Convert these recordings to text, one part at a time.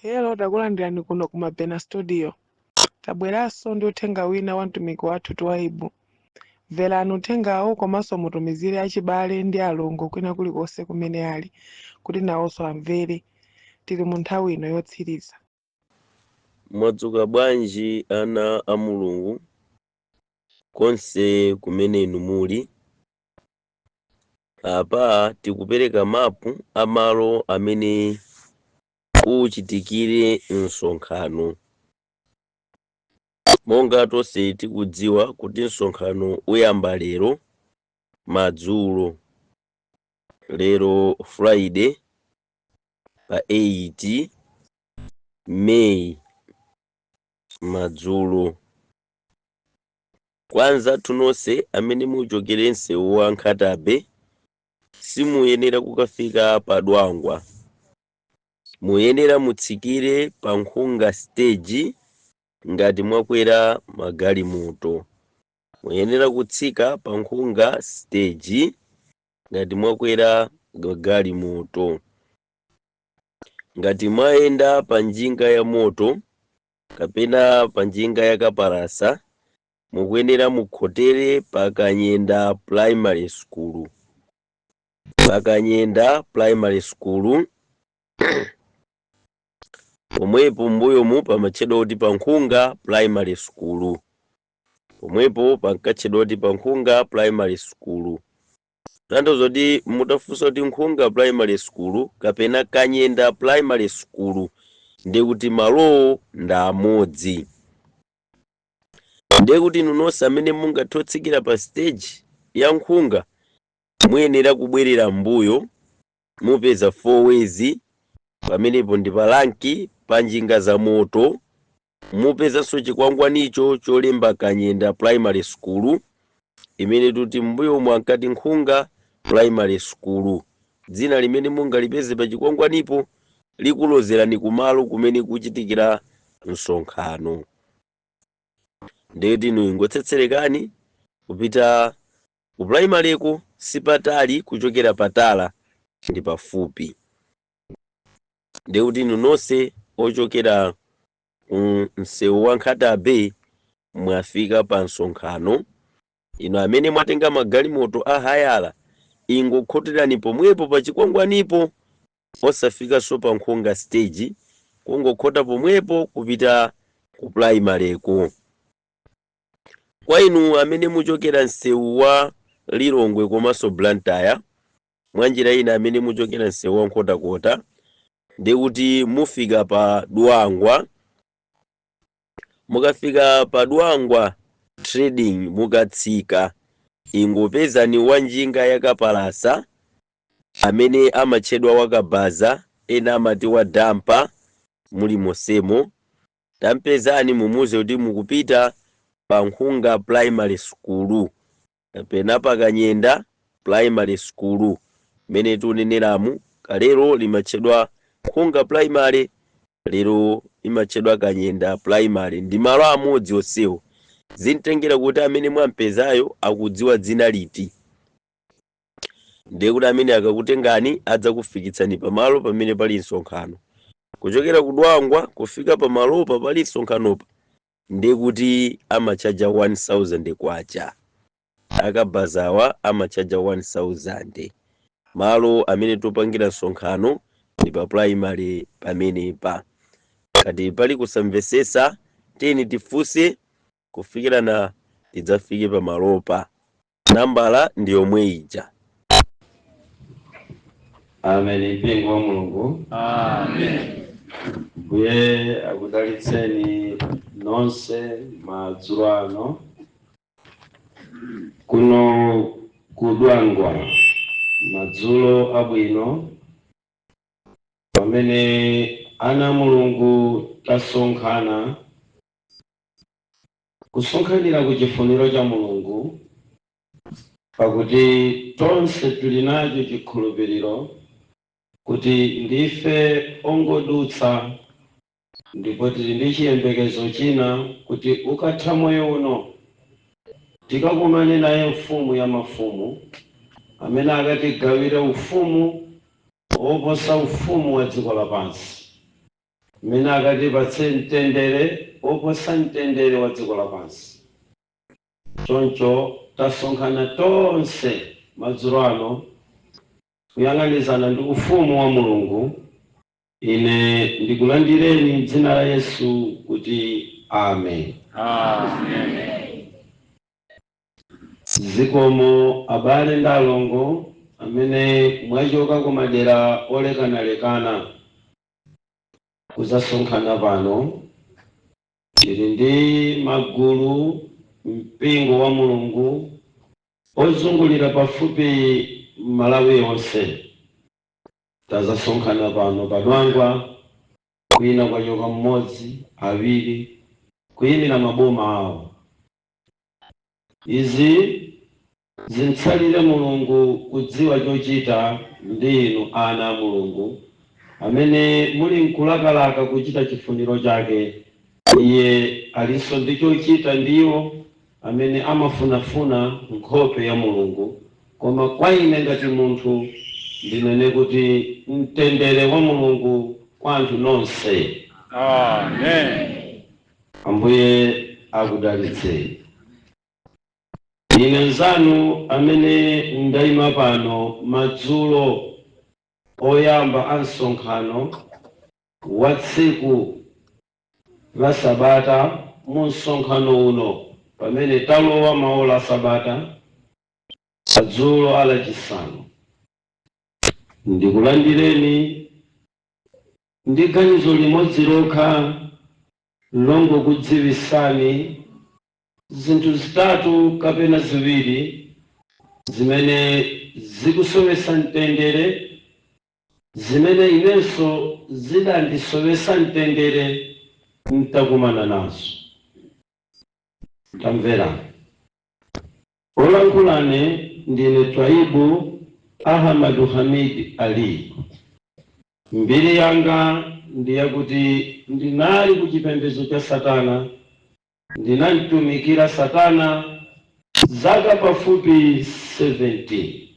Hello, takulandirani kuno ku Mabena Studio. Tabweranso ndi uthenga wina wa mtumiki wathu Twaibu. Mverani uthengawo komanso mutumizire achibale ndi alongo kwina kulikonse kumene ali kuti nawonso amvere. Tili mu nthawi ino yotsiriza. Mwadzuka bwanji ana a Mulungu konse kumene inu muli? Apa tikupereka mapu a malo amene kuchitikire msonkhano. Monga tonse tikudziwa kuti msonkhano uyamba lero madzulo, lero Friday pa 8 May madzulo. Kwa anzathu nonse amene muchokere msewu wa Nkhata Bay, simuyenera kukafika pa Dwangwa. Muyenera mutsikire pa Nkhunga stage ngati mwakwera magalimoto. Muyenera kutsika pa Nkhunga stage ngati mwakwera magalimoto. Ngati mwayenda pa njinga ya moto kapena pa njinga ya kapalasa, mukuyenera mukhotere pa Kanyenda Primary School. Pa Kanyenda Primary School pomwepo m'mbuyomu pamatchedwa kuti pa Nkhunga Primary School. Pomwepo pankatchedwa kuti pa Nkhunga Primary School. Tanthauza kuti mutafunsa kuti Nkhunga Primary School kapena Kanyenda Primary School, ndiye kuti malowo ndi amodzi. Ndiye kuti inu nonse amene mungathe kutsikira pa stage ya Nkhunga, muyenera kubwerera m'mbuyo, mupeza 4 ways, pamenepo ndi pa rank pa njinga za moto. Mupezanso chikwangwanicho cholemba Kanyenda Primary School, imene tuti m'mbuyomu ankati Nkhunga Primary School. Dzina limene mungalipeze pa chikwangwanipo likulozerani kumalo kumene kuchitikira msonkhano. Ndeti inu ingotsetserekani kupita ku primaryko, sipatali kuchokera patala, ndi pafupi. Ndekuti inu nonse ochokera ku msewu wa Nkhata Bay mwafika pa msonkhano. Inu amene mwatenga magalimoto a hayala, ingokhoterani pomwepo pa chikwangwanipo, osafikanso pa Nkhunga stage, kungokhota pomwepo kupita ku primaryko. Kwa inu amene muchokera msewu wa Lilongwe komanso Blantyre, mwanjira ina amene muchokera msewu wa Nkhotakota, ndikuti mufika pa Dwangwa. Mukafika pa Dwangwa Trading, mukatsika, ingopezani wa njinga yakapalasa amene amatchedwa wakabaza, ena amati wa dampa, muli mosemo. Tampezani, mumuze kuti mukupita pa Nkhunga Primary School kapena pa Kanyenda Primary School, mmene tikuneneramu. Kalero limatchedwa Nkhunga Primary, lero imatchedwa Kanyenda Primary, ndi malo amodzi onsewo. Zintengera kuti amene mwampezayo akudziwa dzina liti. Ndiye kuti amene akakutengani adzakufikitsani pamalo pamene pali msonkhano. Kuchokera ku Dwangwa kufika pamalopa pali msonkhanopa, ndiye kuti amachaja 1000 kwacha. Akabazawa amachaja 1000. Malo amene topangira msonkhano ndi pa primary pamenepa. Ngati pali kusamvesesa, tiyeni tifunse kufikirana tidzafike pamalopa. Nambala ndi yomwe ija. Amen. Mpingo wa Mulungu. Amen. Mbuye akudalitseni nonse madzulo ano kuno kudwangwa. Madzulo abwino pamene ana Mulungu tasonkhana kusonkhanira ku chifuniro cha Mulungu, pakuti tonse tili nacho chikhulupiriro kuti ndife ongodutsa, ndipo tili ndi chiyembekezo china kuti ukatha moyo uno tikakumane naye Mfumu ya mafumu, amene akatigawire ufumu woposa ufumu wa dziko lapansi. Mmene akatipatse mtendere oposa mtendere wa dziko lapansi. Choncho tasonkhana tonse madzulo ano kuyang'anizana ndi ufumu wa Mulungu. Ine ndikulandireni m'dzina la Yesu kuti amen. Amen. Zikomo abale ndi alongo amene mwachoka ku madera olekanalekana kuzasonkhana pano. Tili ndi magulu mpingo wa Mulungu ozungulira pafupi Malawi yonse. Tazasonkhana pano padwangwa, kwina kwachoka mmodzi, awiri, kuyimira maboma awo. Izi zintsalire Mulungu kudziwa chochita ndi inu ana a Mulungu amene muli nkulakalaka kuchita chifuniro chake. Iye alinso ndi chochita ndiwo amene amafunafuna nkhope ya Mulungu. Koma kwa ine ngati munthu ndinene kuti mtendere wa Mulungu kwa anthu nonse. Amen. Ambuye akudalitseni. Ine nzanu amene ndayima pano madzulo oyamba a msonkhano wa tsiku la Sabata, mu msonkhano uno pamene talowa maola a Sabata madzulo ala Chisanu, ndikulandireni ndi ganizo limodzi lokha longokudziwisani zinthu zitatu kapena ziwiri zimene zikusowesa mtendere, zimene inenso zidandisowesa mtendere ntakumana nazo. Tamvera, olankhulane ndine Twaibu Ahamadu Hamid Ali. Mbiri yanga ndi yakuti ndinali ku chipembedzo cha Satana, ndinamtumikira Satana zaka pafupi 17.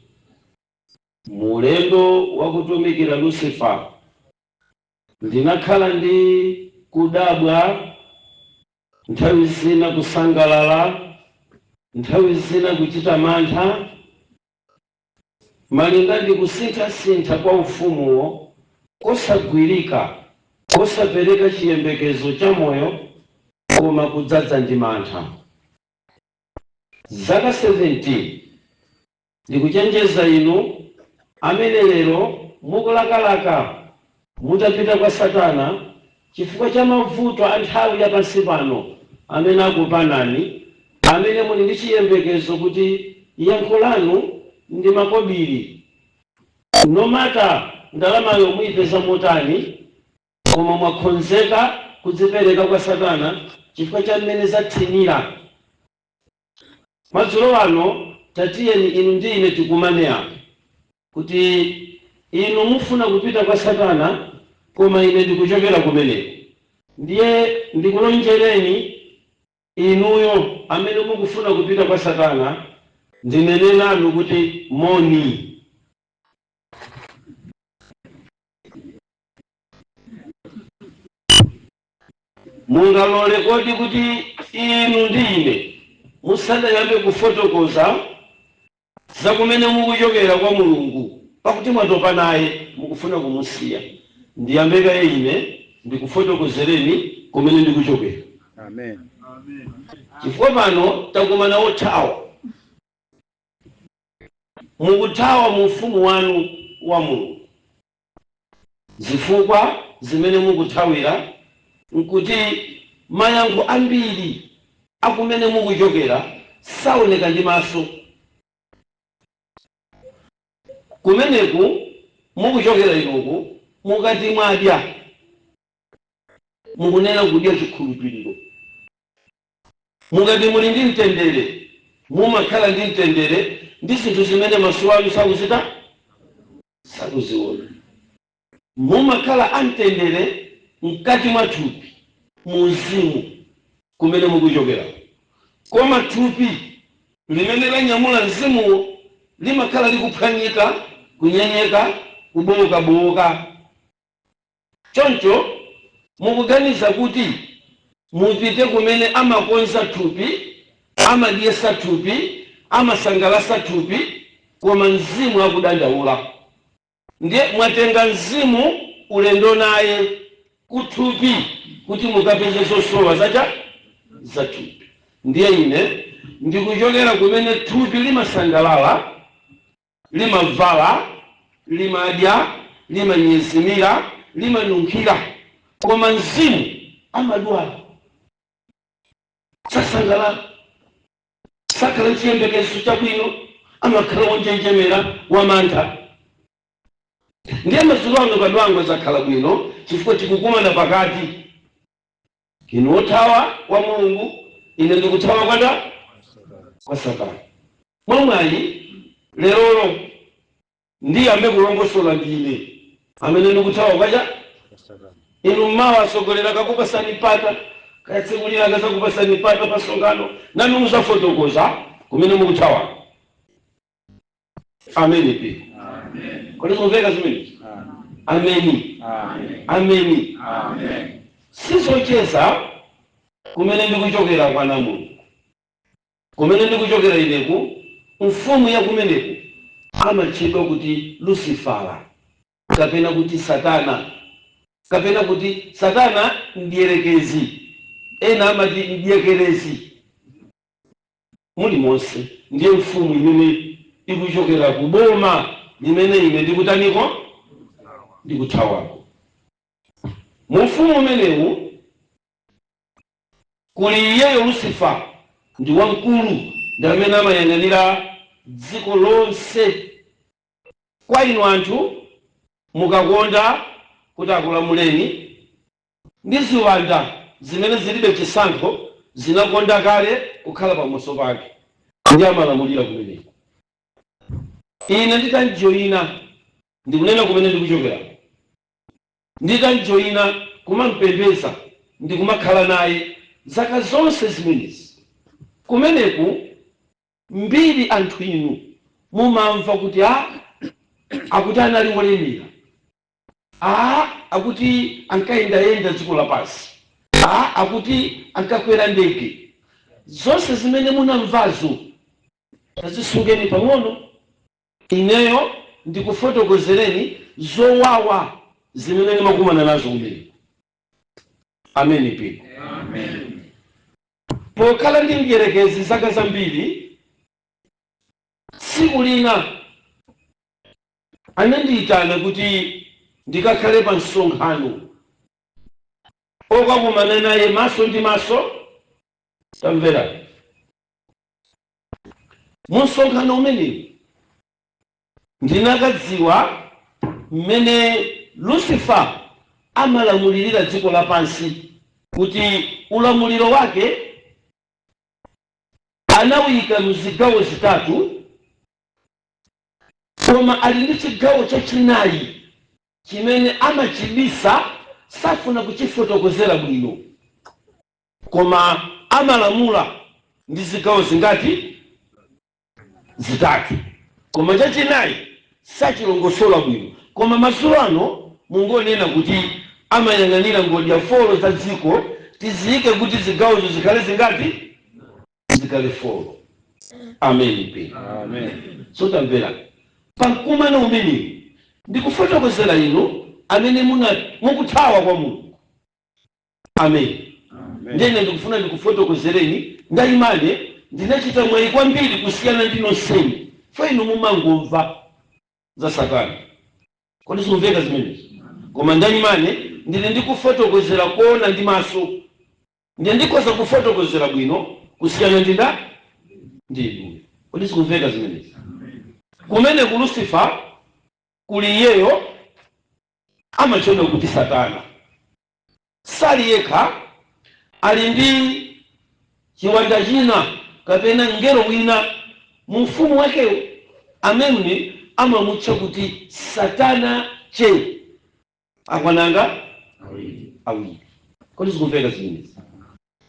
Mulendo wakutumikira Lucifer ndinakhala ndi kudabwa, nthawi zina kusangalala, nthawi zina kuchita mantha, malinga ndi kusinthasintha kwa ufumuwo kosagwirika, kosapereka chiyembekezo cha moyo, koma kudzadza ndi mantha. Zaka 17. Ndikuchenjeza inu amene lero mukulakalaka mutapita kwa Satana chifukwa cha mavuto a nthawi yapansi pano amene akupanani, amene muli ndi chiyembekezo kuti yankho lanu ndi makobiri, no matter ndalamayo muyipeza motani, koma mwakonzeka kudzipereka kwa Satana chifukwa cha mmene zathinira. Madzulo ano tatiyeni inu ndi ine tikumane apa kuti inu mufuna kupita kwa Satana, koma ine ndikuchokera kumeneko. Ndiye ndikulonjereni inuyo amene mukufuna kupita kwa Satana, ndinene nanu kuti moni. Mungalole kodi kuti inu ndi ine musanayambe kufotokoza za kumene mukuchokera kwa Mulungu, pakuti mwatopa naye, mukufuna kumusiya, ndiyambekaye ine ndikufotokozereni kumene ndikuchokera? Amen. Chifukwa pano takumana othawa, mukuthawa mu ufumu wanu wa Mulungu. Zifukwa zimene mukuthawira nkuti mayankho ambiri akumene mukuchokera saoneka ndi maso. Kumeneku mukuchokera inuku, mukati mwadya, mukunena kudya chikhulupiriro. Mukati muli ndi mtendere, mumakhala ndi mtendere ndi zinthu zimene maso anu sakuzita, sakuziona. Mumakhala amtendere mkati mwa thupi, mu mzimu kumene mukuchokera, koma thupi limene lanyamula mzimuwo limakhala likuphwanyika, kunyenyeka, kubowokabowoka. Choncho Mukuganiza kuti mupite kumene amakonza thupi, amadyesa thupi, amasangalasa thupi, koma mzimu akudandaula. Ndiye mwatenga mzimu ulendo naye kuthupi kuti mukapeze zosowa zacha za thupi. Ndiye ine ndikuchokera kumene thupi limasangalala, limavala, limadya, limanyezimira, limanunkhira, koma mzimu amadwala, sasangalala, sakhala chiyembekezo chabwino, amakhala wonjenjemera, wamantha. Ndiye madzulo ano kadwango zakhala bwino chifukwa tikukumana pakati, inu othawa kwa Mulungu, ine ndikuthawa kwada kwa Satana. Mwamwayi lerolo ndiyambe kulongosola ndine amene ndikuthawa kwacha. Inu mmawa asogolera kakupasani pata, katsekulira kazakupasani pata pasongano, nanu muzafotokoza kumene mukuthawa. Ameni pe. Kodi kumveka zimene? Ameni, ameni. Sizocheza kumene ndikuchokera kwa Mulungu. Kumene ndikuchokera ineku, mfumu ya kumeneku amatchedwa kuti Lucifera, kapena kuti Satana, kapena kuti Satana mdierekezi, ena amati mdiekerezi, muli monse. Ndiye mfumu imene ikuchokera ku boma limene ine ndikutaniko, ndikuthawako. Mu mfumu umenewu kuli iyeyo Lucifer, ndi wamkulu, ndi amene amayang'anira dziko lonse. Kwa inu anthu mukakonda kuti akulamuleni ndi ziwanda zimene zilibe chisankho, zinakonda kale kukhala pamaso pake, ndi amalamulira kumeneko. Ine nditanjoyina, ndikunena kumene ndikuchokera, nditanjoyina kumampembeza ndikumakhala naye zaka zonse zimenezi kumeneku, mbiri anthu inu mumamva kuti a akuti anali wolemera, a akuti ankayendayenda dziko lapansi, a akuti ankakwera ndege. Zonse zimene munamvazo tazisungeni pang'ono. Ineyo ndikufotokozereni zowawa zimene ndimakumana nazo kumene. Ameni piko. Pokhala ndi mdierekezi zaka zambiri, tsiku lina anandiyitana kuti ndikakhale pa msonkhano okakumana naye maso ndi maso. Tamvera, mu msonkhano umenewu ndinakadziwa mmene Lucifer amalamulirira dziko lapansi, kuti ulamuliro wake anawuyika mzigawo zitatu, koma ali ndi chigawo chachinayi chimene amachibisa, safuna kuchifotokozera bwino. Koma amalamula ndi zigawo zingati? Zitatu, koma chachinayi sachilongosola bwino. Koma madzulo ano mungonena kuti amayang'anira ngodya four za dziko. Tiziyike kuti zigawozo zikhale zingati? Zikhale four. Amen pe. Amen. So tamvera, pamkumano umenewu ndikufotokozera inu amene mukuthawa kwa Mulungu. Amen. Amen. Ndene ndikufuna ndikufotokozereni. Ndayimane ndinachita mwayi kwambiri kusiyana ndi nonseni fo inu mumangomva za Satana. Kodi simumveka zimenezi? Koma ndayimane ndine ndikufotokozera kuona ndi maso, ndiye ndikhoza kufotokozera bwino kusiyana ndi ndi inuyo. Kodi sikumveka zimenezi? Kumene ku Lucifer kuli iyeyo amatchedwa kuti Satana. Sali yekha, ali ndi chiwanda china kapena mngelo wina mu ufumu wakewo amene amamutcha kuti Satana che. Akwananga awiri. Kodi zikumveka zimenezi?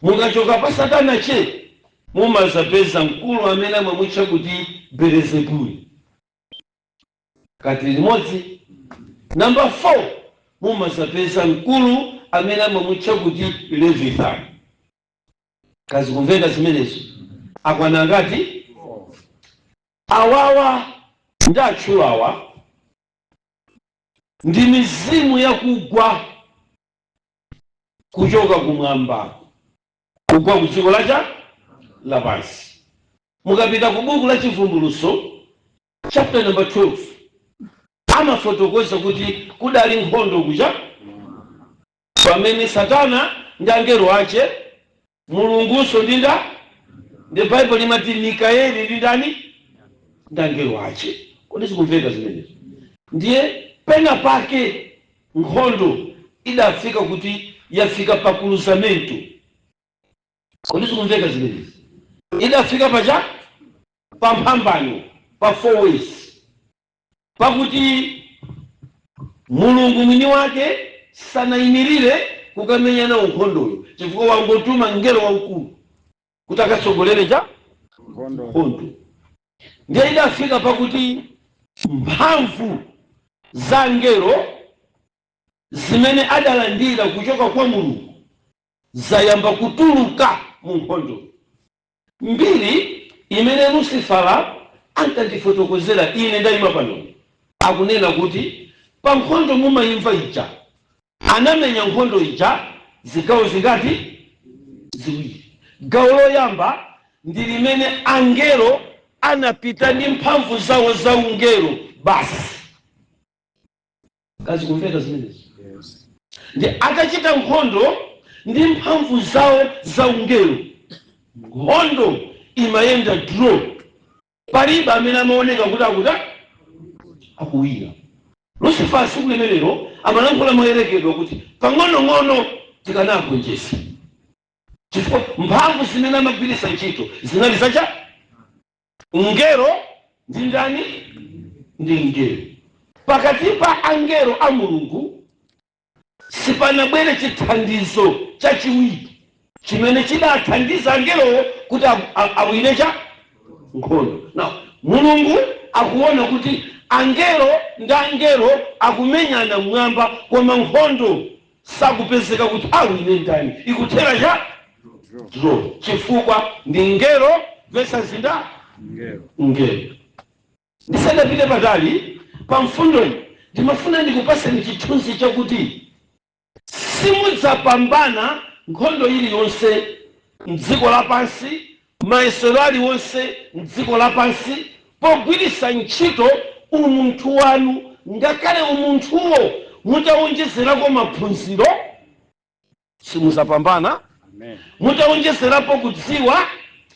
Mukachoka pa Satana che, mumazapeza mkulu amene amamutcha kuti Belezebuli, kati limodzi. Namba 4, mumazapeza mkulu amene amamutcha kuti Levithan. Kazikumveka zimenezo? Akwana ngati awawa ndi atchulawa ndi mizimu yakugwa kuchoka kumwamba kugwa ku dziko lacha lapansi. Mukapita ku buku la Chivumbulutso chapter number 12, amafotokoza kuti kudali nkhondo kucha pamene Satana ndi angelo ache, Mulungunso ndi nda ndi Baibulo limati Mikaeli ndi ndani? Ndi angelo ache. Kodi zikumveka zimenezo? Ndiye pena pake nkhondo idafika kuti yafika pa cruzamento. Kodi zikumveka zimenezi? Idafika pacha pamphambano pa four ways, pakuti Mulungu mwini wake sanayimirire kukamenya nawo nkhondoyo, chifukwa wangotuma mngelo wamkulu kuti akatsogolere cha nkhondo. Nkhondo ndiye idafika pakuti mphamvu za ngelo zimene adalandira kuchoka kwa Mulungu zayamba kutuluka mu nkhondo. Mbiri imene Lucifera ankandifotokozera ine ndayima pano, akunena kuti pa nkhondo mumayimva ija, anamenya nkhondo ija zigawo zingati? Ziwiri. Gawo loyamba ndi limene angelo anapita ndi mphamvu zawo za ungelo basi. Kazi kumveka zimenezi? Yes. Ndi atachita nkhondo ndi mphamvu zawo za ungelo, nkhondo imayenda draw, palibe amene amaoneka kuti akuta akuwina. Lucifer tsiku limenelo amalankhula moyerekedwa kuti pang'onong'ono tikanagonjetsa, chifukwa mphamvu zimene amagwiritsa ntchito zinali zacha ngelo ndi ndani? Ndi ngelo. Pakati pa angelo a Mulungu sipanabwere chithandizo chachiwiri chimene chidathandiza angelowo kuti awine cha nkhondo. Now Mulungu akuona kuti angelo ndi angelo akumenyana mmwamba, koma nkhondo sakupezeka kuti awine ndani, ikuthera cha draw, chifukwa ndi ngelo versus nda ngelo. Ngelo. Ndisadapite patali pa mfundoyi, ndimafuna ndikupaseni chithunzi chakuti simudzapambana nkhondo iliyonse mdziko lapansi, mayesero aliwonse mdziko lapansi, pogwiritsa ntchito umunthu wanu. Ngakhale umunthuwo mutawonjezerako maphunziro, simudzapambana. Amen. Mutawonjezerapo kudziwa,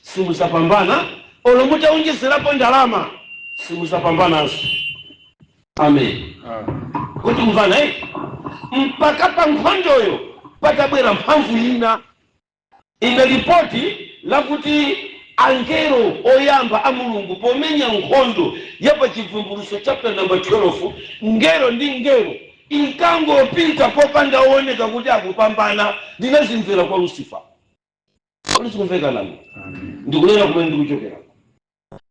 simudzapambana. Olo mutawonjezerapo ndalama, simudzapambananso. Amen. Ah. Kuti kumvana, eh? Mpaka pa nkhondoyo patabwera mphamvu ina. Ine ripoti lakuti angelo oyamba a Mulungu pomenya nkhondo ya pa Chivumbulutso chapter number 12, ngelo ndi ngelo, inkangopita popanda oneka kuti akupambana, ndinazimvera kwa Lucifer. Kodi sikumveka nanu? Amen. Ndikunena kumene ndikuchokera,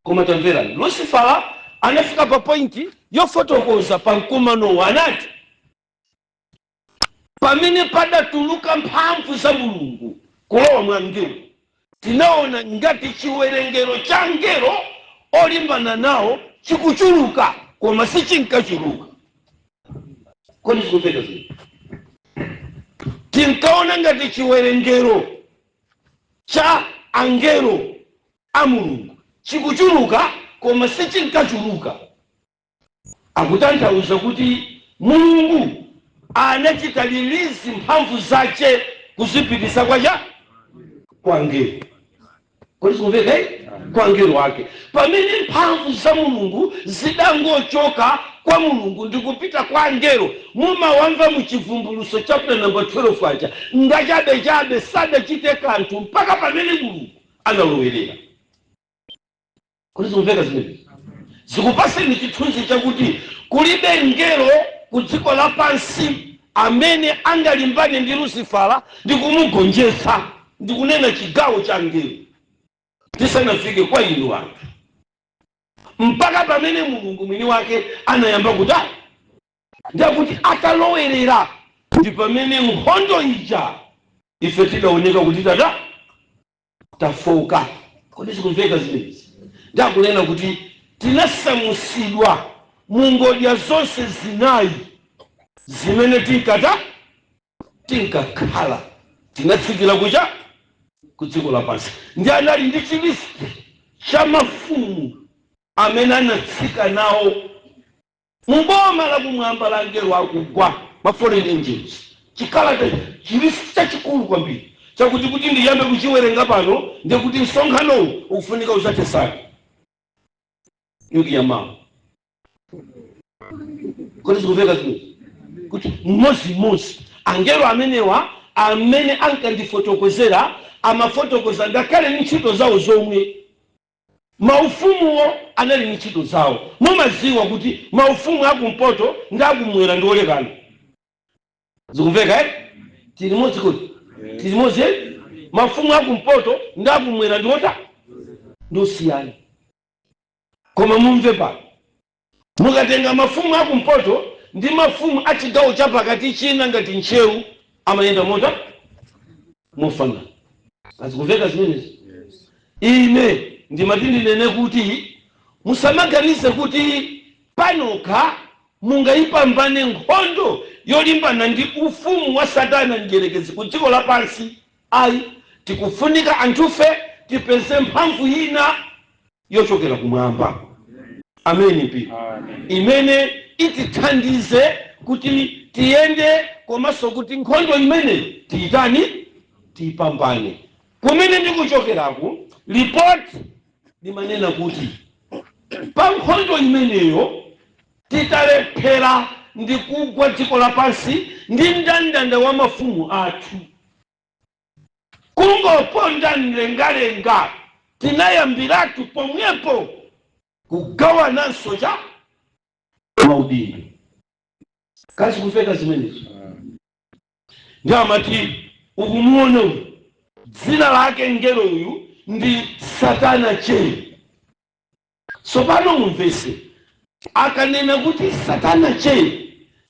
koma tamverani, Lucifera anafika pa point yofotokoza pa mkumanowo, anati pamene padatuluka mphamvu za Mulungu kulowa mwa ngelo, tinaona ngati chiwerengero cha ngelo olimbana nawo chikuchuluka, koma sichinkachuluka. Kodi zikumveka zino? Tinkaona ngati chiwerengero cha angelo a Mulungu chikuchuluka, koma sichinkachuluka. Akutanthauza kuti Mulungu anachita release mphamvu zace kuzipitisa kwacha kwa ngelo. Kodi sikumveka, eh? Kwa ngelo wake. Pamene mphamvu za Mulungu zidangochoka kwa Mulungu ndikupita kwa angelo mumawamva mu Chivumbulutso chapter number 12 aja, ngachabechabe, sadachite kanthu mpaka pamene Mulungu analowerera. Kodi zikumveka zimenezi? Zikupaseni chithunzi chakuti kulibe ngelo ku dziko lapansi amene angalimbane ndi Lucifera ndi kumugonjetsa. Ndikunena chigawo cha ngelo tisanafike kwa inu anthu, mpaka pamene Mulungu mwini wake anayamba kuti ndiyakuti atalowerera. Ndi pamene nkhondo ija ife tidaoneka kuti tata tafoka. Kodi zikumveka zimenezi? Ndakunena kuti tinasamusidwa mu ngodya zonse zinayi zimene tinkakhala, tinatsikira kucha ku dziko lapansi. Ndi anali ndi chi list cha mafumu amene anatsika nawo muboma lakumwamba la angelo akugwa, ma fallen angels. Chikalata, chi list chachikulu kwambiri chakuti kuti ndiyambe kuchiwerenga pano, ndikuti msonkhanowu ukufunika uzathesani yukiyamawo. Kodi zikumveka zimenezi? Kuti mmodzi angelo amenewa amene ankandifotokozera, amafotokoza ngakhale ndi ntchito zawo zomwe. Maufumuwo anali ndi ntchito zawo. Mumaziwa kuti maufumu akumpoto ndi akumwera ndi olekana. Zikumveka, eh? Tili modzi kuti tili modzi, eh? Mafumu akumpoto ndi akumwera ndi ota ndi osiyana. Koma mumve pano, mukatenga mafumu akumpoto ndi mafumu a chigawo chapakati china ngati Ntcheu, amayenda mota mofanana. Azikumveka zimenezi? Ine ndimati ndinene kuti musamaganize kuti panokha mungayipambane nkhondo yolimbana ndi ufumu wa Satana mdierekezi ku dziko lapansi, ayi. Tikufunika anthufe tipeze mphamvu ina yochokera kumwamba. Ameni mpiro. Amen. Imene itithandize kuti tiyende komanso kuti nkhondo imene tiyitani, tiyipambane. Kumene ndikuchokeraku, ripoti limanena kuti pa nkhondo imeneyo titalephera ndi kugwa dziko lapansi ndi mndandanda wa mafumu athu, kungoponda mlengalenga, tinayambiratu pomwepo kugawananso cha maudindo. Kazi kumveka zimenezo? Ndi amati ukumuona uyu, dzina lake ngelo uyu ndi Satana che. Tsopano mumvese, akanena kuti Satana che,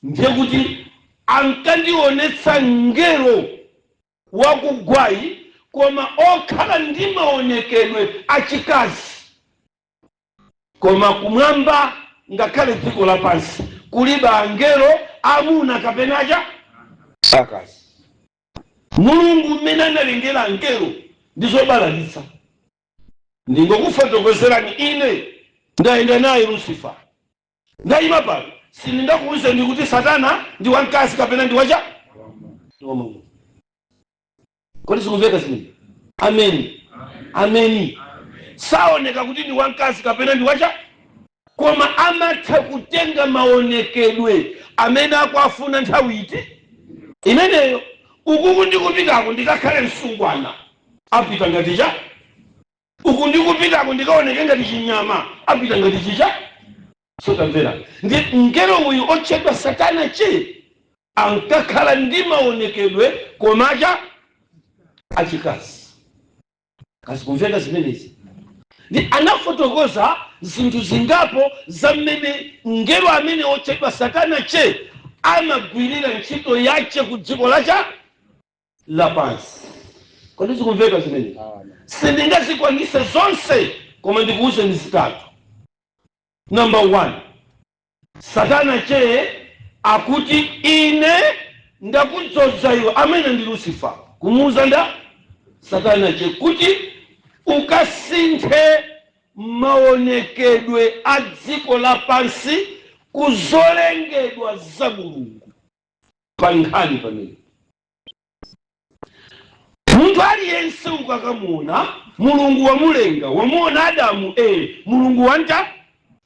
ndiye kuti ankandionetsa ngelo wakugwayi koma okhala ndi maonekedwe achikazi. Koma kumwamba ngakhale dziko lapansi kulibe angelo amuna kapena acha akazi. Mulungu mmene analengera angelo ndi zobalalitsa. Ndingokufotokozerani, ine ndayenda naye Lucifer. Ndayima pano, sindingakuwuzeni kuti Satana ndi wamkazi kapena ndi wacha, ndi wamwamuna. Kodi zikumveka zimene? Ameni, ameni. Saoneka kuti ndi wamkazi kapena ndi wacha, koma amatha kutenga maonekedwe amene akuafuna nthawi iti imeneyo. Ukuku ndikupitako ndikakhale msungwana, apita ngati cha. Uku ndikupitako ndikaoneke ngati chinyama, apita ngati chicha. Sotamvera, ndi mngelo uyu otchedwa Satana che ankakhala ndi maonekedwe komacha achikazi. Kazikumveka zimenezi? Ndi anafotokoza zinthu zingapo za mmene mngelo amene otchedwa Satana che amagwirira ntchito yache ku dziko lacha lapansi. Kodi zikumveka zimenezi? Sindingazikwanise zonse, koma ndikuwuzeni zitatu. Number one, Satana che akuti, "Ine ndakudzoza iwe," amene ndi Lucifer kumuuza nda Satana che, "kuti ukasinthe maonekedwe a dziko lapansi kuzolengedwa za Mulungu." Pali nkhani pamene munthu aliyense ukakamuona, Mulungu wamulenga. Wamuona Adamu, Mulungu wanta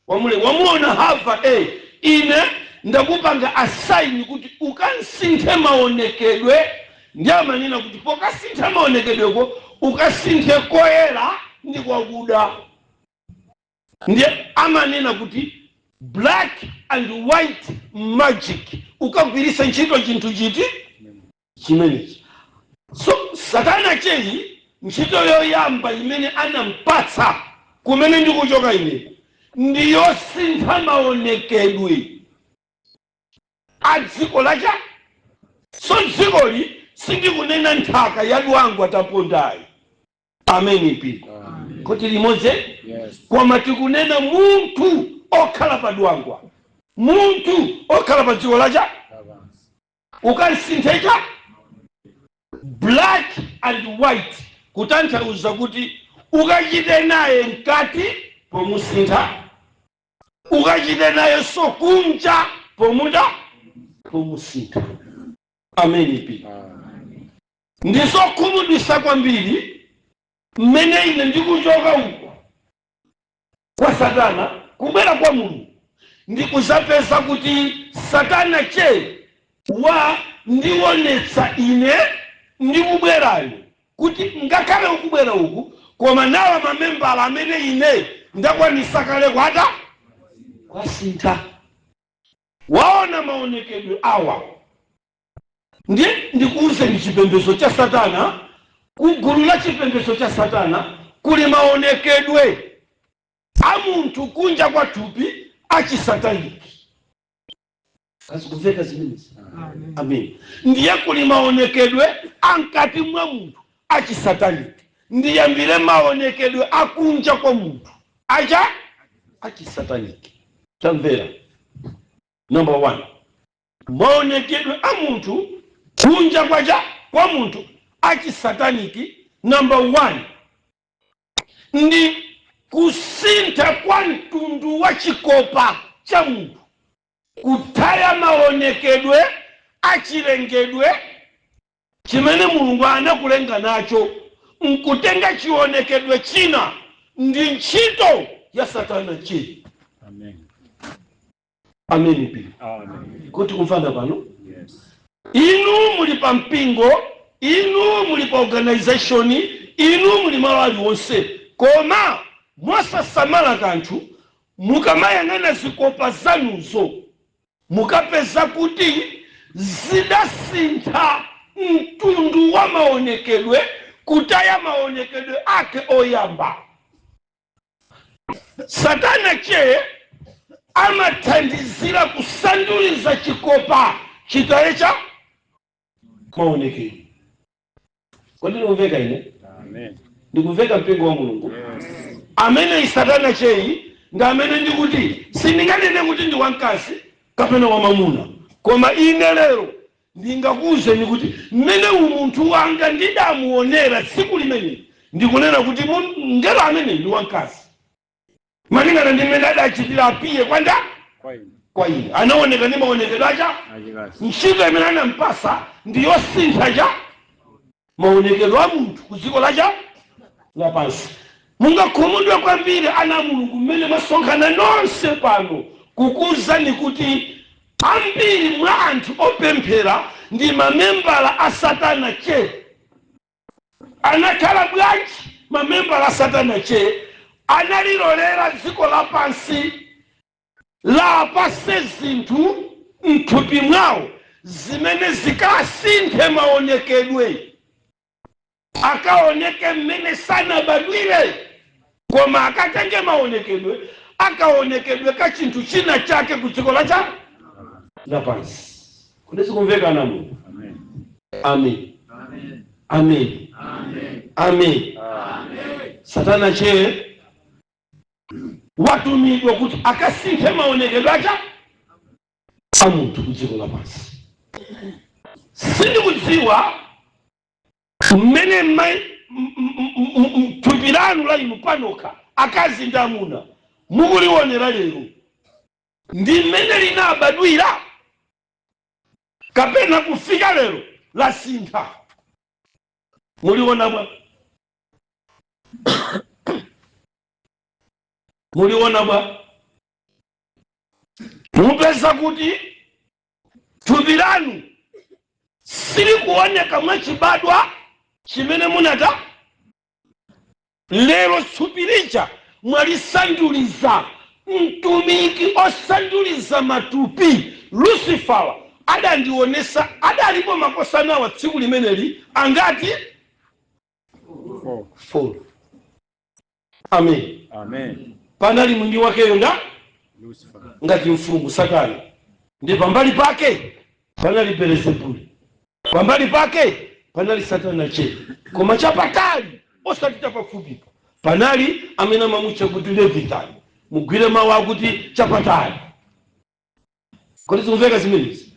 wamulenga. Wamuona Hava. Ine ndakupanga assign kuti ukasinthe maonekedwe. Ndi amanena kuti pokasintha maonekedweko ukasinthe koyera ndi kwakuda. Ndiye amanena kuti black and white magic, ukagwiritsa ntchito chinthu chiti chimenechi. So Satana cheyi ntchito yoyamba imene anampatsa kumene ndikuchoka ine ndiyosintha maonekedwe a dziko lacha. Dzikoli sindikunena nthaka ya dwangwa tapondayi, ameni mpingo? Amen. Kuti limodzi? Yes. Koma tikunena munthu okhala pa dwangwa, munthu okhala pa dziko lacha Lapansi. Ukansinthecha black and white, kutanthauza kuti ukachite naye mkati pomusintha, ukachite naye so kunja pomuda pomusintha, ameni pi? Amen. Ndizokhumudwisa kwambiri mmene ine ndikuchoka uko kwa Satana kubwera kwa Mulungu, ndikuzapeza kuti Satana che wa ndionetsa ine ndikubwerayo kuti ngakhale ukubwera uku, koma nawa mamembala amene ine ndakwanisa kale kwata kwasintha, waona maonekedwe awa. Ndi ndikuwuzeni, chipembedzo cha Satana, kugulu la chipembedzo cha Satana kuli maonekedwe a munthu kunja kwa thupi achisataniki. Kazikumveka zimenezi? Amen. Ndiye kuli maonekedwe ankati mwa munthu achisataniki. Ndiyambire maonekedwe akunja kwa munthu acha achisataniki. Tamvera, number one, maonekedwe a munthu kunja kwacha kwa munthu achisataniki, number one ndi kusintha kwa mtundu wa chikopa cha munthu, kutaya maonekedwe achilengedwe chimene Mulungu anakulenga nacho, nkutenga chionekedwe china, ndi ntchito ya Satana chi. Amen. Amen pi? Amen. Kuti kumvana pano? Yes. Inu muli pa mpingo, inu muli pa organization, inu muli malo aliwonse, koma mosasamala kanthu, mukamayang'ana zikopa zanuzo mukapeza kuti zidasintha mtundu wa maonekedwe, kutaya maonekedwe ake oyamba. Satana che amathandizira kusanduliza chikopa chitaye cha maonekedwe. Kodi ndikumveka ine? Amen. Ndikumveka, mpingo wa Mulungu? Yes. Amene Satana cheyi ndi amene ndikuti sindinganene kuti ndi wamkazi kapena wamamuna, koma ine lero ndingakuwuzeni kuti mmene umunthu wanga ndidamuonera tsiku limeneli, ndikunena kuti ngelo amene ndi wamkazi, malingana ndi mmene adachitira appear kwanda Kwa ine. kwa ine, anaoneka ndi maonekedwe acha Achikazi. Ntchito imene anampasa ndi yosintha cha maonekedwe a munthu ku dziko lacha lapansi. Mungakhumudwe kwambiri, ana a Mulungu, mmene mwasonkhana nonse pano, kukuwuzani kuti ambiri mwa anthu opemphera ndi mamembala a Satana che. Anakhala bwanji mamembala a Satana che? Analilolera dziko lapansi lapase zinthu mthupi mwawo zimene zikasinthe maonekedwe, akaoneke mmene sanabadwire, koma akatenge maonekedwe, akaonekedwe ka chinthu china chake ku dziko lacha lapansi. Kodi sikumveka, ana Mulungu? Amen. Amen, amen, amen. Satana che watumidwa kuti akasinthe maonekedwe acha a munthu ku dziko lapansi. Sindikudziwa mmene thupi lanu la inu panokha, akazi ndi amuna, mukulionera lero ndi mmene linabadwira kapena kufika lero lasintha. Muliona bwa? Muliona bwa? Mupeza kuti thupi lanu silikuoneka mwachibadwa chimene munata lero. Thupi lija mwalisanduliza. Mtumiki osanduliza matupi Lucifera adandionesa, adalipo makosanawa tsiku limeneli angati? Four. Four. Amen. Amen. Panali mwini wakeyo nda Lucifer. ngati mfumu Satana, ndi pambali pake panali Belezebuli. Pambali pake panali Satana che, koma chapatali, osati chapafupipo, panali amene amamutcha kuti Levitani. Mugwire mawu akuti chapatali. Kodi zikumveka zimenezi?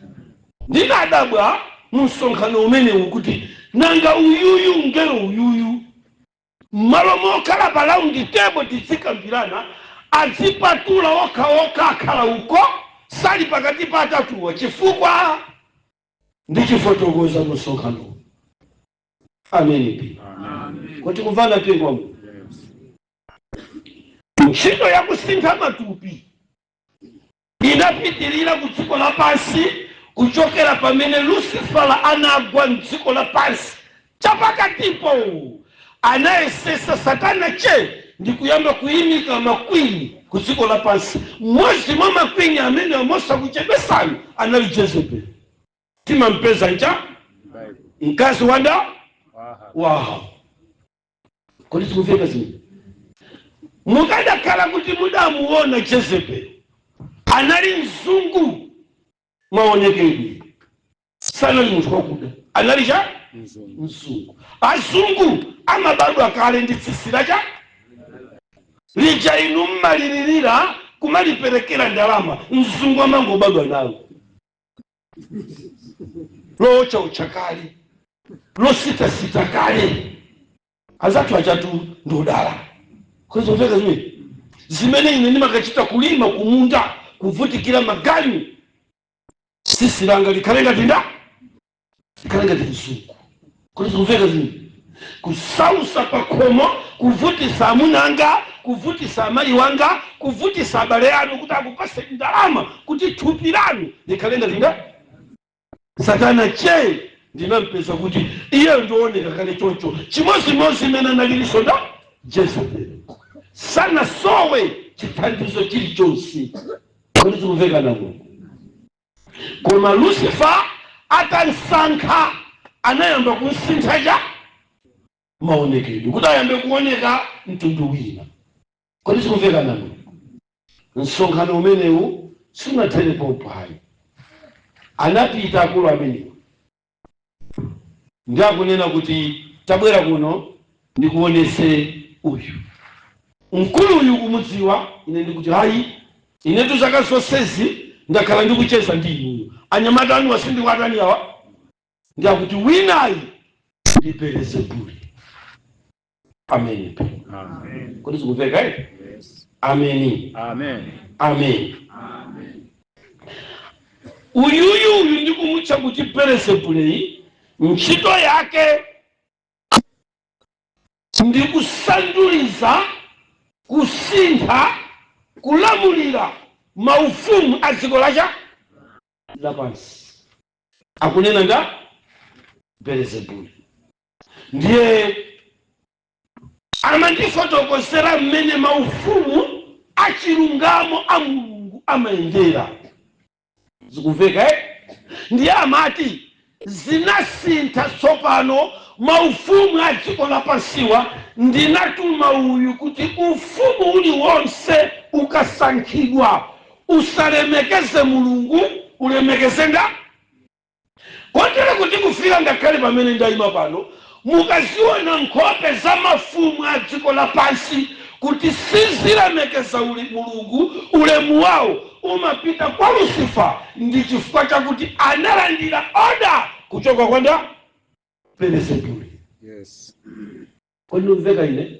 Ndinadabwa mu msonkhano umenewu kuti nanga uyuyu, ngelo uyuyu, mmalo mokhala pa round table tizikambirana, azipatula okhaokha, akhala uko, sali pakati pa atatuwa chifukwa? Ndichifotokoza mu msonkhano. Ameni pi. Kuti kumvana, mpingo wa Mulungu? Ntchito yakusintha matupi inapitirira ku dziko lapansi kuchokera pamene Lucifera anagwa mdziko lapansi. Chapakatipo anayesesa Satana che ndi kuyamba kuyimika makwini ku dziko lapansi. Mmodzi mwa makwini amene amosakuchedwesani anali Jezebel. Timampeza ncha mkazi wanda wa. Kodi zikumveka zimene? Mukadakhala kuti mudamuona Jezebel, anali mzungu maonekedwe, sanali munthu wakuda, anali cha Mzungu. Mzungu. Azungu amabadwa kale ndi tsitsi lacha lija inu mmalilirira kumaliperekera ndalama. Mzungu amangobadwa nalo lochaucha kale, lositasita kale. Azathu achatu ndodala. Kuzomveka zimene zimene ine ndimakachita kulima kumunda, kuvutikira maganyu, tsitsi langa likhale ngati nda likhale ngati mzungu. Kuti zikumveka zimene? Kusausa pakhomo, kuvutisa amunanga, kuvutisa amayi wanga, kuvutisa abale anu kuti akupase ndalama kuti thupi lanu likhale ngati nda. Satana che ndinampeza kuti iye ndioneka kale choncho, chimozimozi imene analiliso nda Jezebel, sanasowe chithandizo chilichonse. Kodi zikumveka na Mulungu? Koma Lucifer atansankha, anayamba kumsintha cha maonekedwe kuti ayambe kuoneka mtundu wina. Kodi zikumveka na Mulungu? Msonkhano umenewu sunatherepo ayi. Anapita akulu amenewa ndi akunena kuti, "Tabwera kuno ndikuonese uyu mkulu uyu." Kumudziwa ine, ndikuti, "Hayi, inetu zaka zonsezi ndakhala ndikucheza ndi inuyo, anyamata anu wasindikwatani awa." Ndiakuti winayi ndi Belezebuli. Ameni. Amen. Kodi zikumveka eh? Yes. Ameni. Amen. Amen. Uyuyu uyu ndikumutcha kuti Belezebuli, ntchito yake ndikusanduliza, kusintha, kulamulira maufumu a dziko lacha lapansi. Akunena nda Belezebuli. Ndiye amandifotokozera mmene maufumu achilungamo a Mulungu amayendera. Zikumveka eh? Ndiye amati zinasintha tsopano maufumu a dziko lapansiwa. Ndinatuma uyu kuti ufumu uliwonse ukasankhidwa usalemekeze Mulungu, ulemekeze nda. Kotero kuti kufika ngakhale pamene ndayima pano, mukaziona nkhope za mafumu a dziko lapansi kuti sizilemekeza uli Mulungu, ulemu wawo umapita kwa Lucifer, ndi chifukwa chakuti analandira order kuchoka kwa nda Belezebuli. Yes. Kodi ndumveka ine?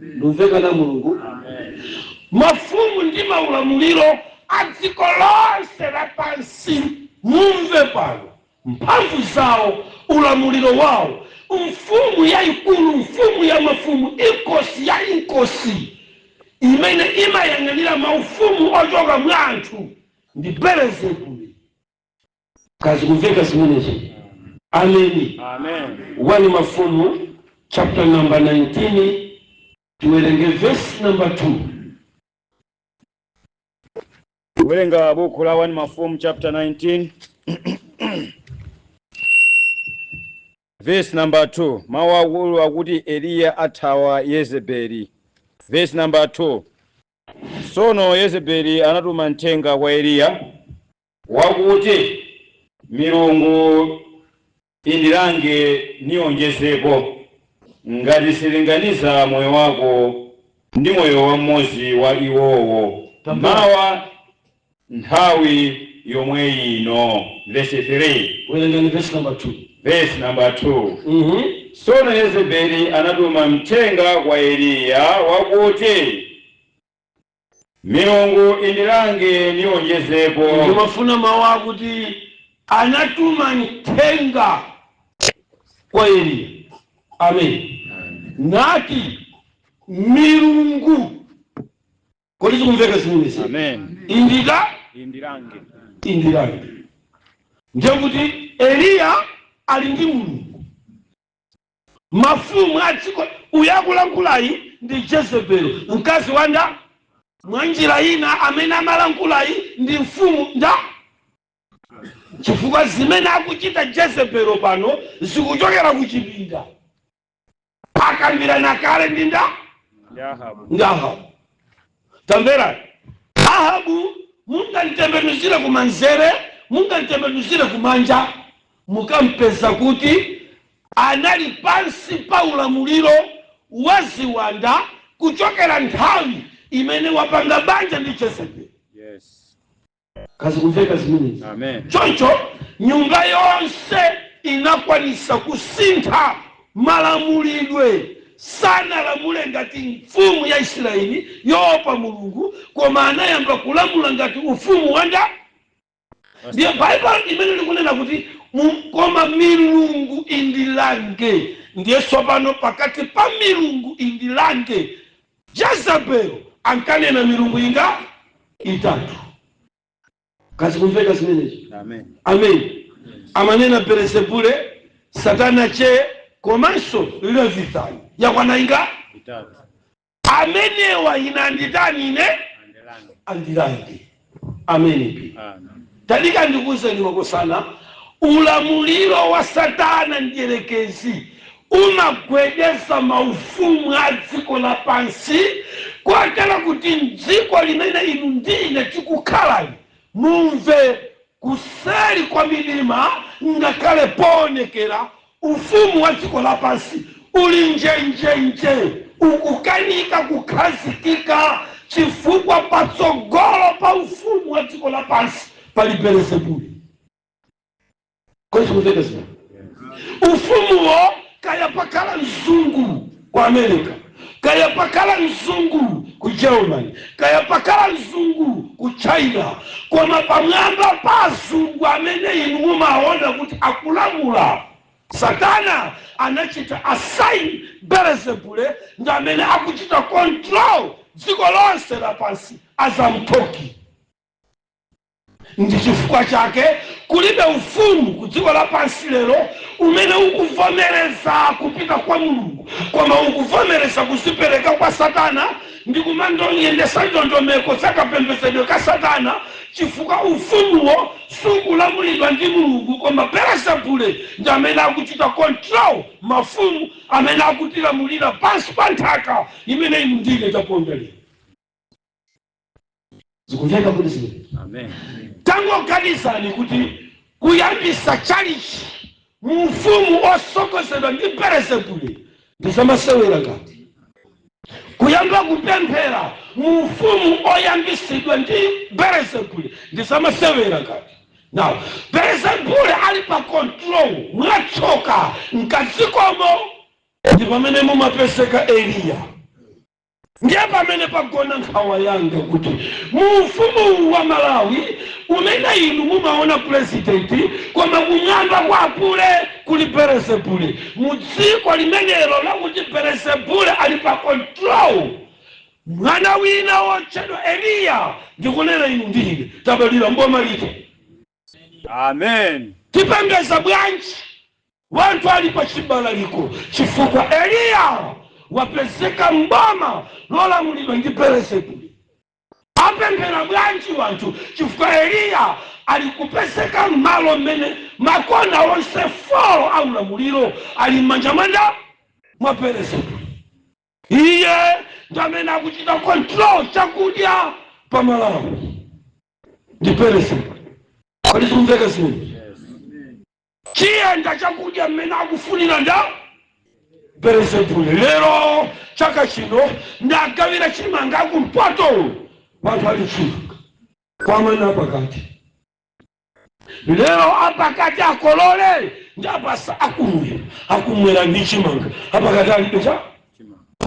Ndumveka na Mulungu? Amen. Mafumu ndi maulamuliro a dziko lonse lapansi, mumve pano, mphamvu zawo, ulamuliro wawo, mfumu yayikulu, mfumu ya mafumu, inkosi ya inkosi, imene imayang'anira maufumu ochoka mwa anthu ndi Belezebuli. Kazi kumveka zimenezo? Ameni. Amen. 1 Mafumu chapter number 19, tiwerenge verse number 2. Kuwerenga buku la 1 Mafumu chapter 19 verse number 2. Mawu akulu akuti, "Eliya athawa Yezebeli." Verse number 2: Sono Yezebeli anatuma mthenga kwa Eliya wakuti, "Milungu Indilange nionjezepo, ngati silinganiza moyo wako ndi moyo wa mmodzi wa iwowo mawa nthawi yomwe ino. Verse 3. Werengani verse number 2. Verse number 2. Tsono Yezebeli anatuma mthenga kwa Eliya wakuti, milungu indilange nionjezepo. Ndimafuna mawu akuti anatuma mthenga kwa Eliya, amen, nati milungu. Kodi zikumveka zimenezi? Amen. Indika Indilange. Indilange. Ndiye kuti Eliya ali ndi Mulungu. Mafumu a dziko uyu akulankhulayi ndi Jezebelo, mkazi wanda. Mwa njira ina, amene amalankhulayi ndi mfumu nda, chifukwa zimene akuchita Jezebelo pano zikuchokera kuchipinda, akambirana kale ndi nda? Ndi Ahabu. Ndi Ahabu. Tamverani, Ahabu mungamtembenuzire kumanzere, mungamtembenuzire kumanja, mukampeza kuti anali pansi pa ulamuliro wa ziwanda kuchokera nthawi imene wapanga banja ndi Jezebeli. Kazi kumveka zimenezi? Amen. Choncho nyumba yonse inakwanisa kusintha malamulidwe. Sanalamule ngati mfumu ya Israeli yoopa Mulungu, koma anayamba kulamula ngati ufumu wanda. Ndiye Baibulo imene likunena kuti koma milungu indilange. Ndiye tsopano pakati pa milungu indilange, Jezebel ankanena milungu inga? Itatu. Kazi kumveka zimenezi? Amen. Amen. Amanena Belezebule, Satana che, komanso Levithani. Yakwana inga? Itatu. Amenewa inanditani ine? Andilange. Andilange. Ameni. Amen. Tadika ndikuwuzeni makosana, ulamuliro wa Satana mdierekezi umagwedeza maufumu a dziko lapansi, kotero kuti mdziko limene inu ndine tikukhalani, mumve kuseri kwa milima ngakhale poonekera, ufumu wa dziko lapansi uli njenjenje, ukukanika kukhazikika, chifukwa patsogolo pa ufumu wa dziko lapansi pali Belezebuli. Kodi kumveka zina? Ufumuwo, kaya pakhala mzungu ku America, kaya pakhala mzungu ku Germany, kaya pakhala mzungu ku China, koma pamwamba pa azungu amene inu mumaona kuti akulamula, Satana anachita assign Belezebule, ndi amene akuchita control dziko lonse lapansi as I'm talking. Ndi chifukwa chake kulibe ufumu ku dziko lapansi lero umene ukuvomereza kupita kwa Mulungu, koma ukuvomereza kuzipereka kwa Satana ndi kumandonyendesa ndondomeko zakapembedzedwe ka Satana, chifukwa ufumuwo sukulamulidwa ndi Mulungu, koma Belezebule ndi amene akuchita control mafumu amene akutilamulira pansi pa nthaka imene inu ndine taponda lero. Zikumveka kuti zimene? Amen. Tangoganizani kuti kuyambisa chalichi mu ufumu osogozedwa ndi Belezebule ndi zamasewera ngati kuyamba kupemphera mu ufumu oyambisidwa ndi Belezebule ndi zamasewera ngati. Now Belezebule ali pa control. Mwatsoka, mkadzikomo ndi pamene mumapezeka Eliya. Ndiye pamene pagona nkhawa yanga kuti mu ufumu wa Malawi umene inu mumaona purezidenti, koma kumwamba kwa pule kuli Belezebule, mu dziko limenelo lakuti Belezebule ali pa control, mwana wina wotchedwa Eliya, ndikunena inu ndine tabadwira mboma lito. Amen. Tipembeza bwanji wanthu ali pa chibalaliko, chifukwa Eliya wapezeka mboma lolamulidwa ndi Belezebuli? Apemphera bwanji wanthu, chifukwa Eliya ali kupezeka m'malo mmene makona onse four aulamuliro ali m'manja mwanda mwa Belezebuli? Iye ndi amene akuchita control chakudya pa Malawi ndi Belezebuli. Kodi zikumveka zimene? Yes. Chiyenda chakudya mmene akufunira nda Belezebule. Lero chaka chino ndagawira chimanga kumpoto, vanthu ali chimanga kwamana pakati. Lero apakati akolole, ndapasa akumwera. Akumwera ndi chimanga, apakati alibe cha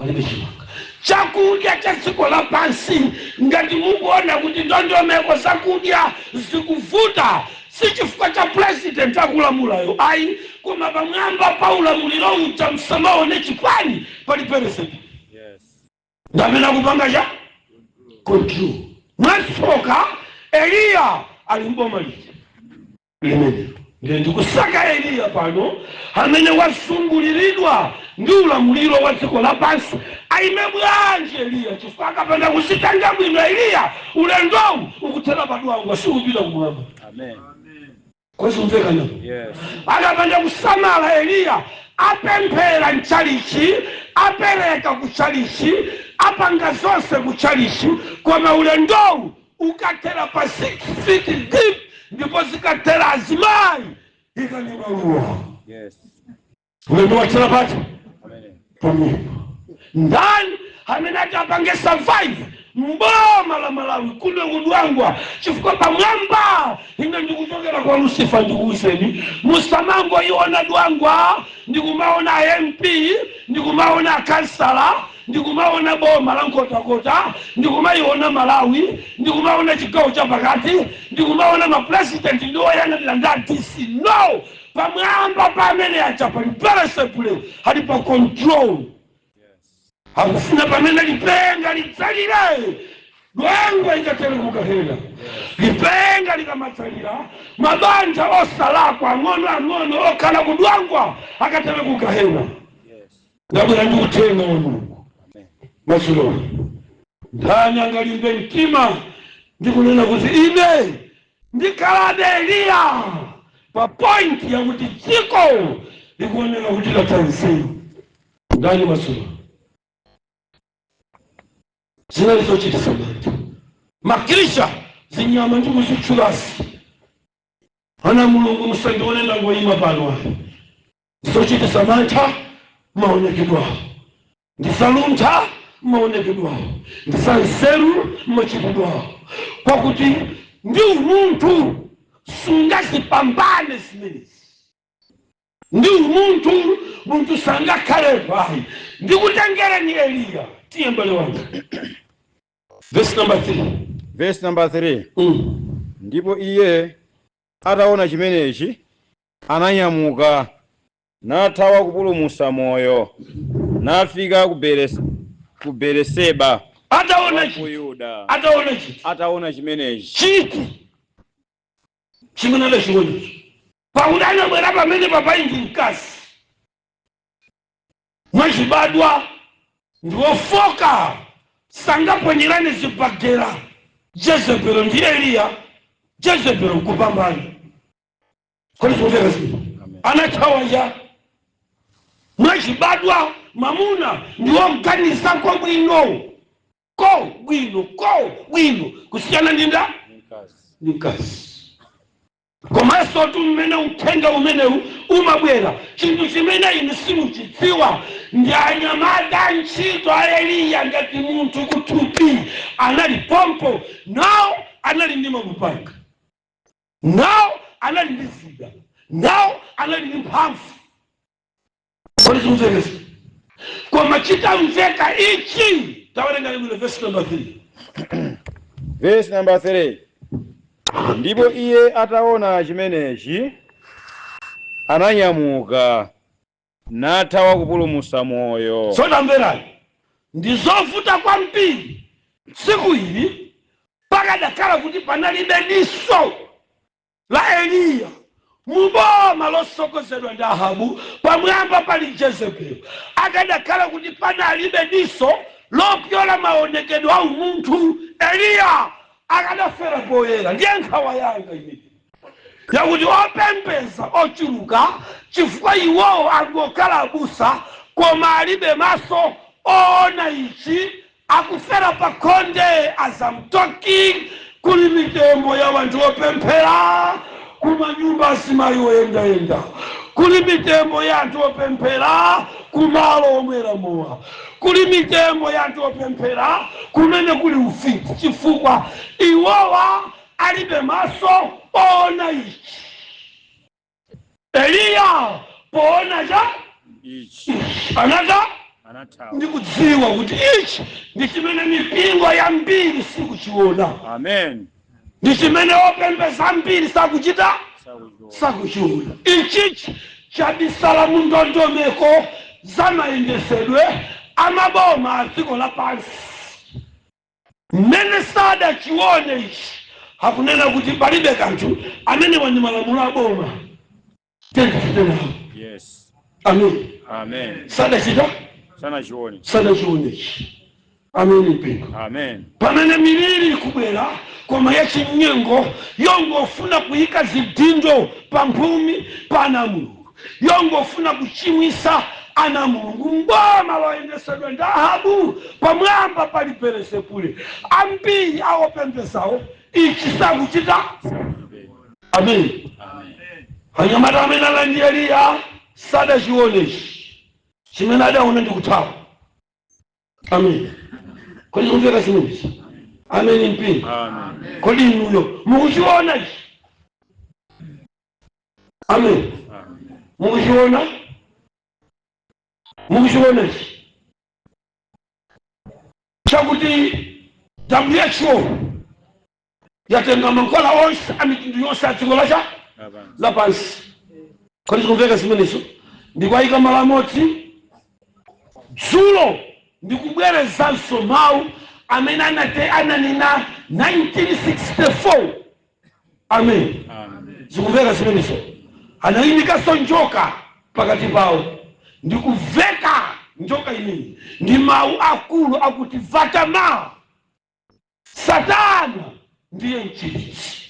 alibe chimanga. Chakudya cha dziko lapansi, ngati mukuona kuti ndondomeko zakudya zikuvuta, si chifukwa cha president akulamulayo ayi, koma pamwamba pa ulamuliro uja, msamaone chipani, pali president ndamene akupanga cha control. Mwatsoka Eliya ali mboma lija limene ndiye ndikusaka Eliya pano, amene wasunguliridwa ndi ulamuliro wa dziko lapansi. Aime bwanji Eliya? Chifukwa akapanda kuzitenga bwino Eliya, ulendowu ukuthera padwangwa, sikupita kumwamba. Amen. Kwezimvekana? Yes. Akapanda kusamala Eliya, apemphera mchalichi, apereka kuchalichi, apanga zonse kuchalichi, koma ulendowu ukathera pa 6 feet deep, ndipo zikathera azimayi ikani maluwa. Ulendo wathera pati? Amen. Pamwamba. Ndani amene ati apange survive mboma la Malawi kuno kudwangwa? Chifukwa pamwamba, ine ndikuchokera kwa Lucifer. Ndikuuzeni, musamangoiona Dwangwa ndikumaona MP, ndikumaona kansala, ndikumaona boma la Nkhotakota, ndikumayiona Malawi, ndikumaona chigawo chapakati, ndikumaona mapresident ndi oyang'anira ndi DC. No, pamwamba pamene aja pali Belezebule, ali pa control. Akufuna pamene lipenga lidzalire, Dwangwa ikatere kukahera. Lipenga likamadzalira, mabanja osalakwa ang'ono ang'ono okhala kudwangwa akatere kukahera. Ndabwera ndi uthenga wa Mulungu madzulo. Ndani angalimbe mtima ndikunena kuti ine ndikhalabe Eliya pa point yakuti dziko likuoneka kuti latha nzeru? Ndani madzulo? Zinali zochitisa mantha. Makirisha zinyama ndikuzitchulasi, ana Mulungu, musandione ndangoyima pano ayi. Zochitisa mantha maonekedwawo, ndizaluntha maonekedwawo, ndizanzeru machitidwawo, kwakuti ndi umunthu sungazipambane zimenezi. Ndi umunthu munthu sangakhalepo ayi. Ndikutengereni Eliya. Tiye, mbale wanga, verse number 3. Verse number 3. Ndipo iye ataona chimenechi, ananyamuka nathawa kupulumutsa moyo, nafika ku Beeriseba Ataona wa ku chiti? Yuda. Ataona chiti? Ataona chimenechi. Chiti chimene adachionacho? Pakuti anabwera pamene papai ndi mkazi mwachibadwa ndiwofoka, sangaponyerane zibagera Jezebelo ndi Eliya, Jezebelo nkupambana. Kodi zikumveka zimene? Amen. Anathawa cha mwachibadwa mamuna ndiwoganizako bwino ko bwino ko bwino kusiyana ndi nda Mkazi. Ndi mkazi. Komanso tu mmene uthenga umenewu umabwera, chinthu chimene inu simuchidziwa ndi anyamata ntchito a Eliya ngati munthu kuthupi anali pompo nawo, anali ndi malupanga nawo, anali ndi zida nawo, anali ndi mphamvu. Kodi zikumvekesa? Koma chitamveka ichi, tawerenga bwino verse number 3. Verse number 3. Ndipo iye ataona chimenechi, ananyamuka nathawa kupulumutsa moyo. Sotamverani, ndi zovuta kwambiri. Tsiku ili pakadakhala kuti panalibe diso la Eliya muboma losokozedwa ndi Ahabu, pamwamba pali Jezebeli, akadakhala kuti panalibe diso lopyola maonekedwe a umunthu, Eliya akadafera poyera. Ndiye nkhawa yanga imene yakuti opembeza ochuluka, chifukwa iwowo angokhala abusa koma alibe maso oona ichi, akufera pa khonde. As I'm talking, kuli mitembo ya wanthu opemphera. Kumanyumba azimayi oyendayenda, kuli mitembo ya anthu opemphera kumalo omwera mowa, kuli mitembo ya anthu opemphera kumene kuli ufiti, chifukwa iwowa alibe maso oona ichi. Eliya poona cha Ichi. Anata Anathawa. Ndikudziwa kuti ichi ndi chimene mipingo yambiri sikuchiona. Amen. Ndi chimene opembeza ambiri sakuchita. Sakuchiona. Sakuchiona. Ichichi chabisala mu ndondomeko za mayendesedwe amaboma a dziko lapansi. Mmene sadachione ichi, akunena kuti palibe kanthu, amenewa ndi malamulo aboma, tenditenao. Amen. Amen. Sadachita. Sanachione. Sadachione ichi. Amen, mpingo. Amen. Pamene miliri ikubwera, koma yachinyengo, yongofuna kuyika zidindo pa mphumi pa ana Mulungu, yongofuna kuchimwisa ana Mulungu, mboma loyendesedwa ndi Ahabu, pamwamba pali Belezebule, ambiri awopembezawo ichi sakuchita. Amen. Amen. Anyamata amene alandi Eliya sadachione ichi. Chimene adaona ndi kuthawa. Amen. Kodi kumveka zimenezi? Amen, mpingo. Amen. Kodi inuyo mukuchiona ichi? Amen. Amen. Mukuchiona? Mukuchiona ichi chakuti WHO yatenga mankhwala onse a mitundu yonse a dziko lacha Amen. lapansi? Kodi zikumveka zimenezo? Ndikuayika malo amodzi. Dzulo ndikubwerezanso mawu amene anate ananena 1964. Amen. Amen. Zikumveka zimenezo? Anayimikanso njoka pakati pawo, ndikuveka njoka imeneyi ndi mawu akulu akuti vatama, Satana ndiye mchiritsi.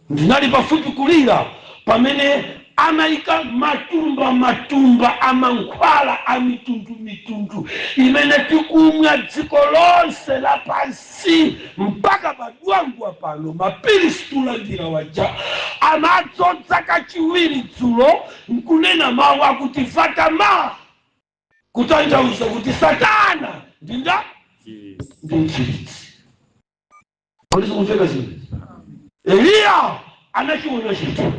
Ndinali pafupi kulira pamene amayika matumba matumba amankhwala a mitundu mitundu imene tikumwa dziko lonse lapansi mpaka padwangwa pano. Mapilisi tulandira waja amadzodza kachiwiri dzulo nkunena mawu akuti vatama, kutanthauza kuti Satana ndinda Yes. ndi mchiritsi. Kodi zikumveka zimenezi? Eliya anachiona chinthu,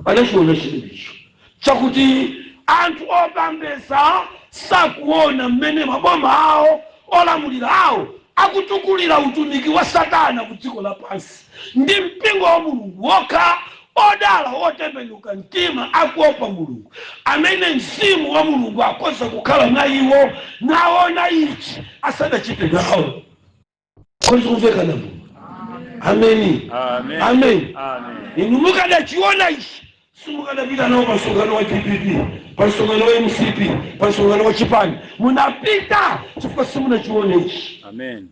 anachiona chimenecho chakuti anthu opembeza sakuona mmene maboma awo, olamulira awo akutukulira utumiki wa Satana ku dziko lapansi. Ndi mpingo wa Mulungu wokha, odala otembenuka mtima akuopa Mulungu, amene mzimu wa Mulungu akhoza kukhala mwa iwo naona ichi asadachite nawo. Kodi zikumveka na Mulungu? Ameni. Amen. Amen. Amen. Inu mukadachiona ichi, simukadapita nawo pa msonkhano wa DPP, pa msonkhano wa MCP, pa msonkhano wa chipani. Munapita chifukwa simunachiona ichi. Amen.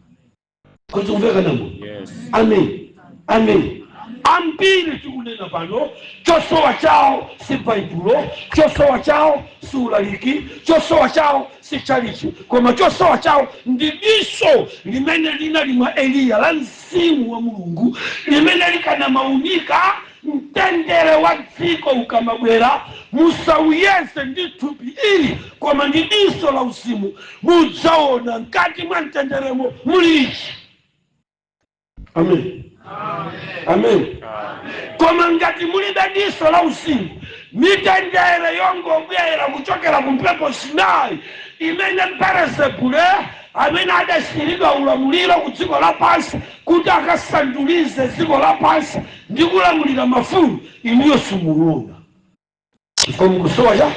Kodi zikumveka na Mulungu? Yes. Amen, amen. Ambiri tikunena pano, chosowa chawo si Baibulo, chosowa chawo si ulaliki, chosowa chawo si chalichi, koma chosowa chawo ndi diso limene linali mwa Eliya la mzimu wa Mulungu, limene likanamaunika mtendere wa dziko ukamabwera. Musauyese ndi thupi ili, koma ndi diso la uzimu mudzaona mkati mwa mtenderemo muli ichi. Amen, amen. Koma ngati mulibe diso la uzimu, mitendere yongobwera kuchokera ku mphepo zinayi imene Belezebule amene adasiyiridwa ulamuliro ku dziko lapansi kuti akasandulize dziko lapansi ndi kulamulira mafumu, inuyo simuona chifukwa mukusowa cha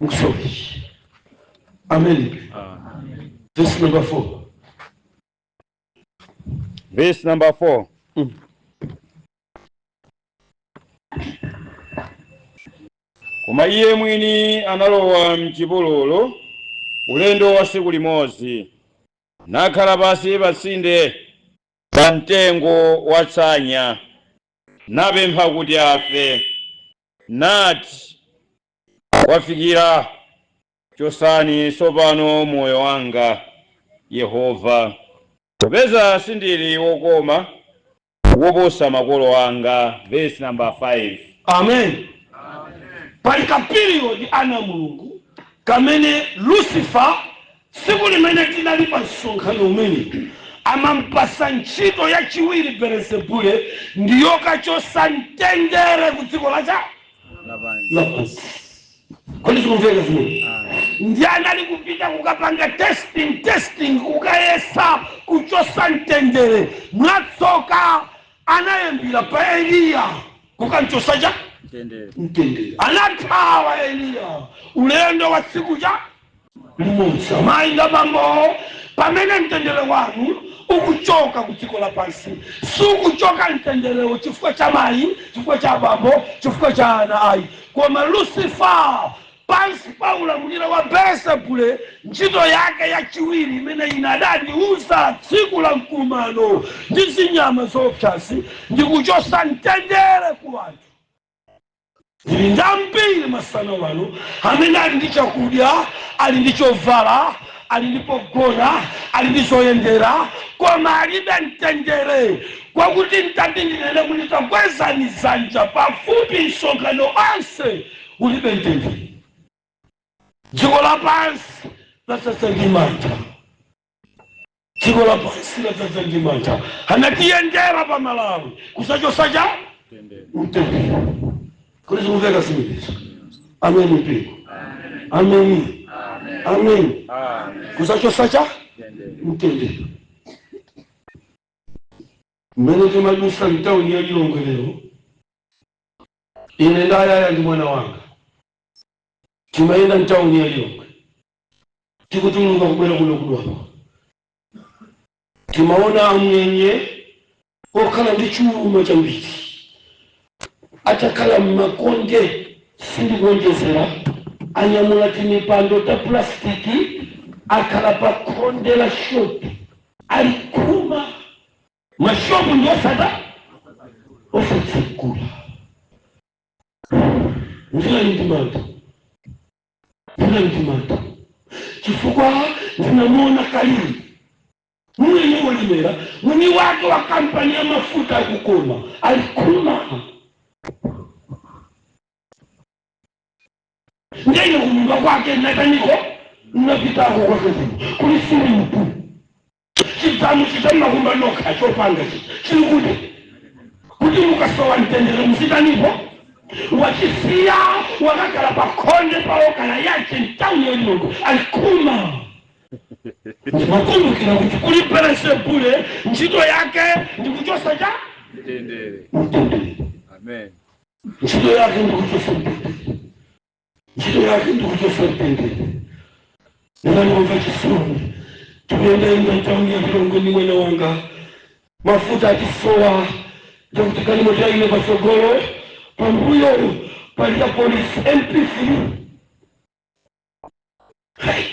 mukusowa ichi. Amen. Amen. Verse number 4. Verse number 4. Koma iye mwini analowa mchipululu ulendo wa tsiku limodzi, nakhala pansi patsinde pa mtengo wa tsanya, napempha kuti afe, nati, "Kwafikira, chotsani tsopano moyo wanga, Yehova, popeza sindili wokoma." Woposa makolo anga. Verse number 5. Amen. Pali ka period, ana Mulungu, kamene Lucifer, tsiku limene tinali pa msonkhano umene amampasa ntchito yachiwiri Belezebule, ndiyokachosa mtendere ku dziko lacha lapansi. Kodi zikumveka zimene? Ndi anali kupita kukapanga testing, testing, kukayesa kuchosa mtendere. Mwatsoka anayambira pa Eliya kukamchosa cha mtendere. Anathawa Eliya ulendo wa tsiku cha limodzi. Amayi ndabambo, pamene mtendere wanu ukuchoka ku dziko lapansi, sukuchoka mtenderewo chifukwa cha mayi, chifukwa cha bambo, chifukwa cha ana, ayi, koma Lucifer pansi pa ulamuliro wa Belezebule, ntchito yake yachiwiri imene inadaniuza tsiku la mkumano ndi zinyama zoopsazi ndi kuchosa mtendere ku anthu. Ndili ndi ambiri masana wano amene ali ndi chakudya, ali ndi chovala, ali ndi pogona, ali ndi zoyendera, koma alibe mtendere. Kwakuti mtati ndinene kuti takwezani zanja, pafupi msonkhano onse ulibe mtendere. Dziko lapansi ladzaza ndi mantha, dziko lapansi ladzaza ndi mantha. Anatiyendera pa Malawi kusachosa cha mtendere. Kodi zikumveka zimenezo? Ameni mpingo, ameni, ameni. Kusachosa cha mtendere. Mmene timadusa mtawuni ya Lilongwe lero, ine ndayaya ndi mwana wanga timayenda mtawuni ya Lilongwe, tikutuluka kubwera kuno kudwapa, timaona amwenye okhala ndi chuma chambiri atakhala mmakonde, sindikuonjezera, anyamula timipando ta plastiki, akhala pa khonde la shopu, ali khuma. Mashopu ndi osata osatsekula. Ndinali ndi mantha, ndinali ndi mantha chifukwa ndinamuona kalili mwenye wolemera, mwini wake wa kampani ya mafuta akukoma, ali khuma. Ndene kunyumba kwake nataniko napitako kwake kuno kuli swimming pool, chidzamu chichamakumba nokha chopanga chi chili kuti mukasowa mtendere muzitanipo. Wachisiya, wakakhala pa khonde paokala yache mtawuni ya Lilongwe, alikhuma. Ndimakumbukira kuti kuli Belezebule, ntchito yake ndikuchosa cha mtendere. Mtendere. Amen. Ntchito yake ndikuchosa mtendere, ntchito yake ndikuchosa mtendere. Ndinalikumva chisoni. Tikuyendayenda mtawuni ya Lilongwe ndi mwana wanga, mafuta atisowa, ndikuti galimoto yaine patsogolo, pambuyo pali ya polisi MP3. Hey!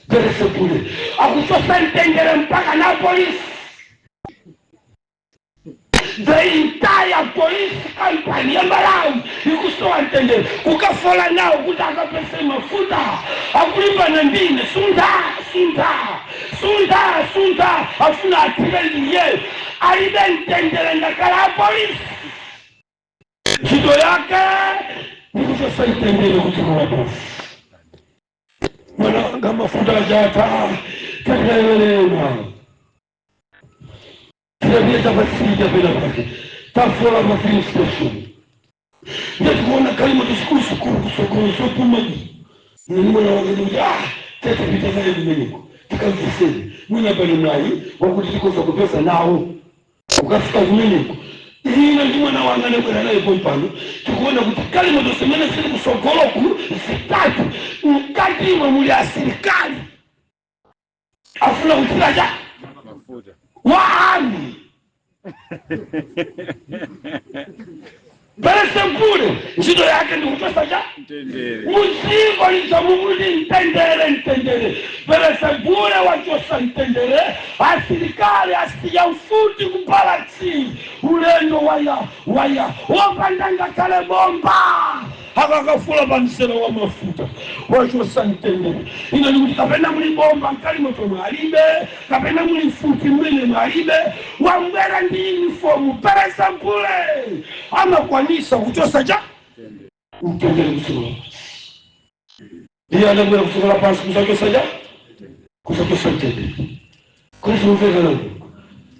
Belezebule akuchosa mtendere mpaka na polisi. The entire police company ya Malawi ikusowa mtendere, kukafola nawo kuti akapese mafuta. Akulimbana ndine, "Suntha, suntha, suntha, suntha." Afuna athire ndiye alibe mtendere ndakhala apolisi. Ntchito yake ndikuchosa mtendere kudziko lapansi. "Mwana wanga, mafuta achatha, takayewerena tidapita chapasija pena pake, tafola pa filling station." Ndetikuona galimoto zikuluzikulu kusogolo zopuma. Nini mwana wake ndikuti, "Ah, tetipita naye kumeneko tikamveseni, mwina pali mwayi wakuti tikoza kupeza nawo." Ukafika kumeneko, ine ndi mwana wanga ndabwera naye pompano, tikuona kuti galimoto zimene zili kusogoloku zitatu, mkatimo muli asilikali afuna kuthira cha mafuta. Wa army. Belezebule ntchito yake ndikuchosa cha mtendere. Muziko lichamukuti mtendere, mtendere, Belezebule wachosa mtendere. Asilikali asiya mfuti kubalatsi, ulendo waya waya wopanda ngakhale bomba. Akakafula pa msera wa mafuta wachosa mtendere. Ine ndikuti kapena muli bomba mkalimoto mwalibe, kapena muli futi mmene mwalibe, wambwera ndi uniform peresambule amakwanisa kuchosa cha mtendere kudziko lapansi. Iye anabwera kudziko lapansi kuzachosa cha kuzachosa mtendere. Kodi zikumveka?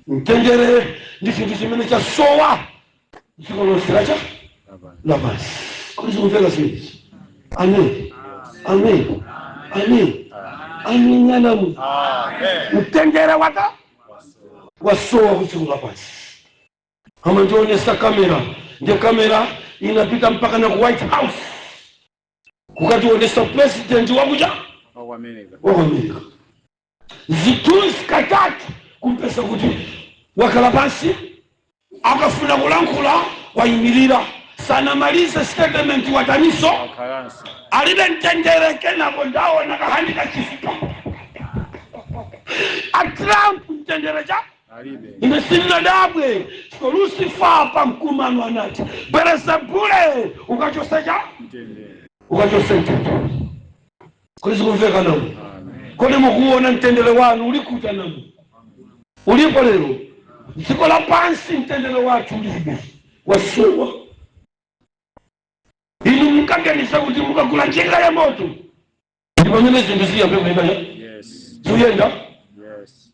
Mtendere ndi chinthu chimene chasowa dziko lonse lacha lapansi. Kodi zikumveka zimenezi? Amen, amen, amen, amen. Anamu mtendere wata wasowa kudziko lapansi. Amandionesa kamera, ndiye kamera inapita mpaka na ku White House kukationesa president wakuja wa America. Wa America, zithunzi katatu kumpesa kuti wakhala pansi, akafuna kulankhula wayimirira, sanamalize statement wataniso. Wakhalanso. Alibe mtendere. Kenako ndaona kahandkerchief a Trump, mtendere cha Alibe. Ine sindinadabwe. So Lucifer pa mkumano anati, "Belezebule ukachosa cha Mtendere. Ukachose mtendere." Kodi zikumveka namu? Amen. Kodi mukuona mtendere wanu ulikuta namu? Ulipo lero dziko lapansi? Mtendere wathu ulibe, wasowa. Inu mukaganiza kuti mukagula njinga ya moto ndi pamene zinthu ziyambe kuyenda? Yes. Zikuyenda? Yes.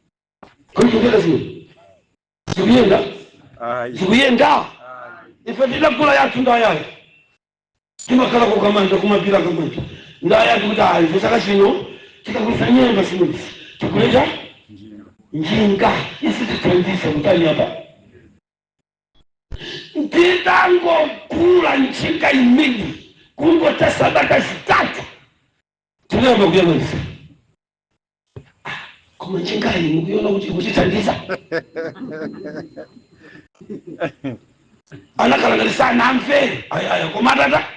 Kodi zikuyenda? Zino zikuyenda? Ayi. Zikuyenda? Ayi. Ife tidagula yathu ndayayo, timakhala kukamanja kumapira kamanja ndayati kuti ayi, ife chaka chino tikagulisa nyemba simudzi tikulecha Njinga. Njinga isi tithandise kutani apa. Nditangogula njinga imene kungota sabata 3 tinayamba kuyang'anisa, koma njingayi mukuiona kuti ikutithandiza? Anakhala ngati sanamve ayaya, koma atata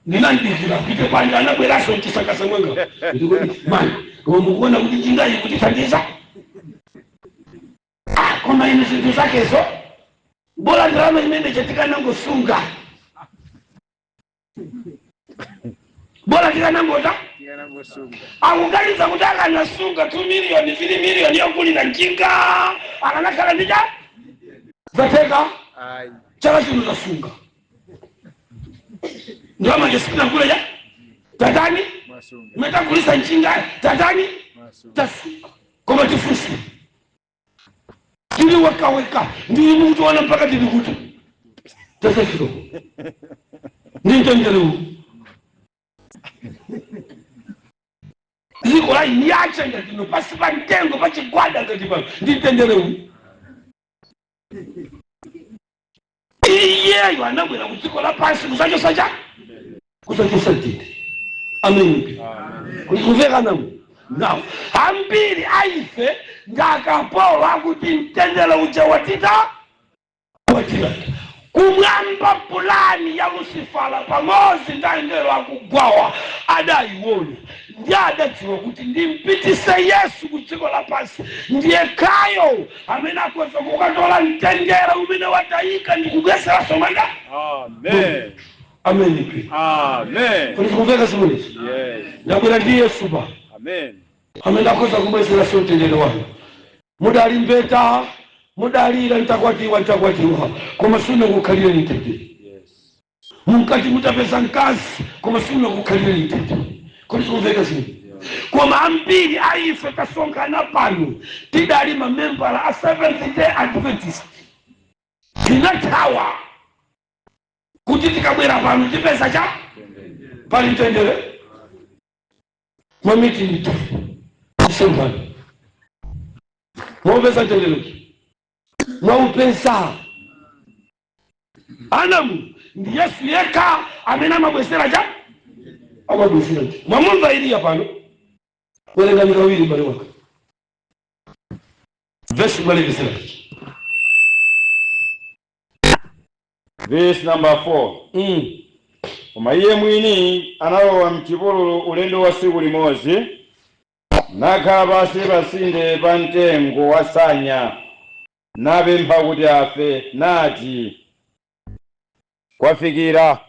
ndinandikira pite kwanja, anabweraso mchisakasa mwanga, ndikuti, "Mani, koma mukuona kuti njingayi ikutithandiza?" "Ah, koma ine zinthu zakezo, bola ndalama imene chatikanangosunga, bola tikanangota." Tikanangosunga. Akuganiza kuti akanasunga 2 miliyoni, 3 miliyoni yokulira njinga, akanakhala ndicha zatheka. Ayi. Chaka chino tasunga ndalama chesitinagule cha tatani. Mwasunga. Metagulisa njinga tatani. Mwasunga. Tasunga, koma tifunse, tili wekaweka ndili mukutiona mpaka tili kuti tasafika ndi mtendere uwu? Dziko la yacha ngatino pasi pa mtengo pa chigwada ngati pano, ndi mtendere uwu? Iyeyo anabwera ku dziko lapansi kuzachosa cha kuzachosa mtendere. Amen. Amen. Kumveka namu? Now ambiri aife ndi akapolo akuti mtendere uja watita watilanda. Kumwamba pulani ya Lusifala pamodzi ndi angelo akugwawa adayiona, ndi adadziwa kuti ndimpitise Yesu ku dziko lapansi, ndiye kayo amene akhoza kukatola mtendere umene watayika ndi kubwezeranso manda. Amen. Amen. Amen. Kodi zikumveka zimenezi? Yes. Ndabwera ndi Yesu pa Amen. amene akhoza kubwezeranso mtendere wanu. Mudali mbeta, mudalira ntakwatiwa, ntakwatiwa, koma sunakukhalire mtendere. Yes. Munkati mutapeza mkazi, koma sunakukhalire mtendere. Kodi zikumveka zimene? Koma ambiri aife tasonkhana pano tidali mamembala a Seventh Day Adventist, tinathawa kuti tikabwera pano tipeza cha pali mtendere. Mamitingi kusonkhana mwaupeza mtenderechi? Mwaupeza anamu? Ndi Yesu yekha amene amabwezera cha amabwezera cha. Mwamumva Eliya pano? Werengani kawiri, bale wanga, vesi mwalekezera. Verse number 4. Koma iye mwini analowa mchipululu ulendo wa tsiku limodzi, nakhala pansi pasinde pa mtengo wa tsanya, napempha kuti afe, nati, "Kwafikira."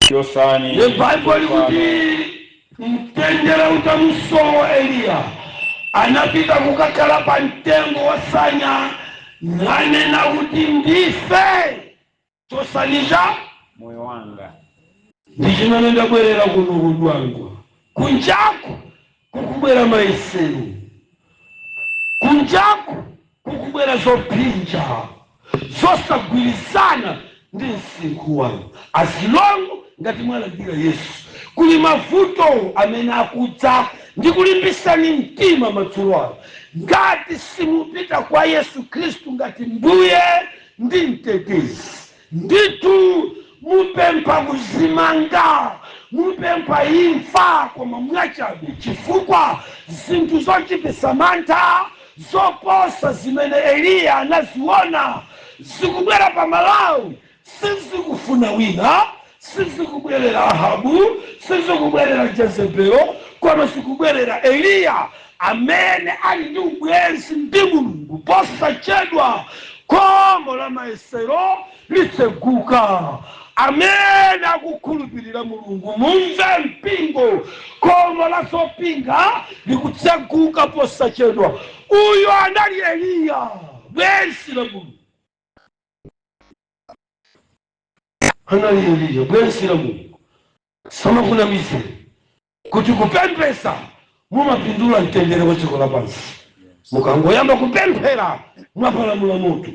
Chosani. Ne Baibulo likuti mtendere utamusowa, Eliya anapita kukakhala pa mtengo wasanya, nanena kuti, "Ndife, chosanija moyo wanga." Ndi chimene ndabwerera kuno kudwangwa. Kunjaku kukubwera mayesero, kunjaku kukubwera zopinja zosagwirizana ndi msinkhu wanu. Azilongo, ngati mwalandira Yesu, kuli mavuto amene akudza. Ndi kulimbisani mtima madzulo ano, ngati simupita kwa Yesu Khristu ngati Mbuye ndi Mtetezi, ndithu mupempha kuzimanga, mupempha imfa, koma mwachabe, chifukwa zinthu zochititsa mantha zoposa zimene Eliya anaziona zikubwera pa Malawi. Sizikufuna wina, sizikubwerera Ahabu, sizikubwerera Jezebelo, koma zikubwerera Eliya amene ali ndi ubwenzi ndi Mulungu. Posachedwa khomo la mayesero litseguka. Amene akukhulupirira Mulungu, mumve mpingo, khomo la zopinga likutseguka posachedwa. Uyo anali Eliya, bwenzi la Mulungu. Anali Eliya, bwenzi la Mulungu. Samakunamize kuti kupemphesa mumapindula mtendere wa dziko lapansi. Mukangoyamba kupemphera, mwapalamula moto.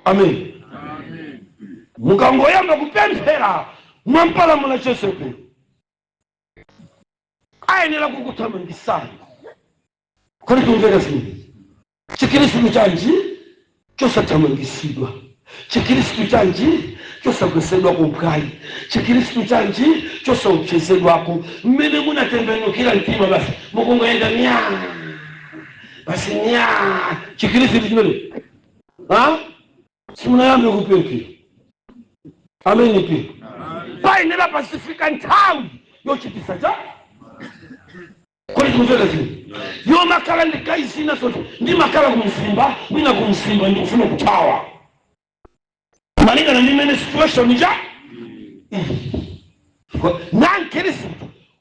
Amen. Mukangoyamba kupemphera, mwampalamula Jezebeli, ayenera kukuthamangisani. Kodi kumveka zimenezi? Chikhristu chanji chosathamangisidwa? Chikhristu chanji chosagwesedwako mphwayi? Chikhristu chanji chosaopsezedwako? Mmene munatembenukira mtima, basi mukungoyenda nya, basi nya. Chikhristu chimene ha simunayambe kupemphera. Ameni. Pi payenera pasifika nthawi yochitisa cha. Kodi kumveka zimene? Yomakhala ndikaizina zoti ndimakhala kumzimba, mwina kumzimba ndikufuna kuthawa malingana ndi mmene situation cha nankhristu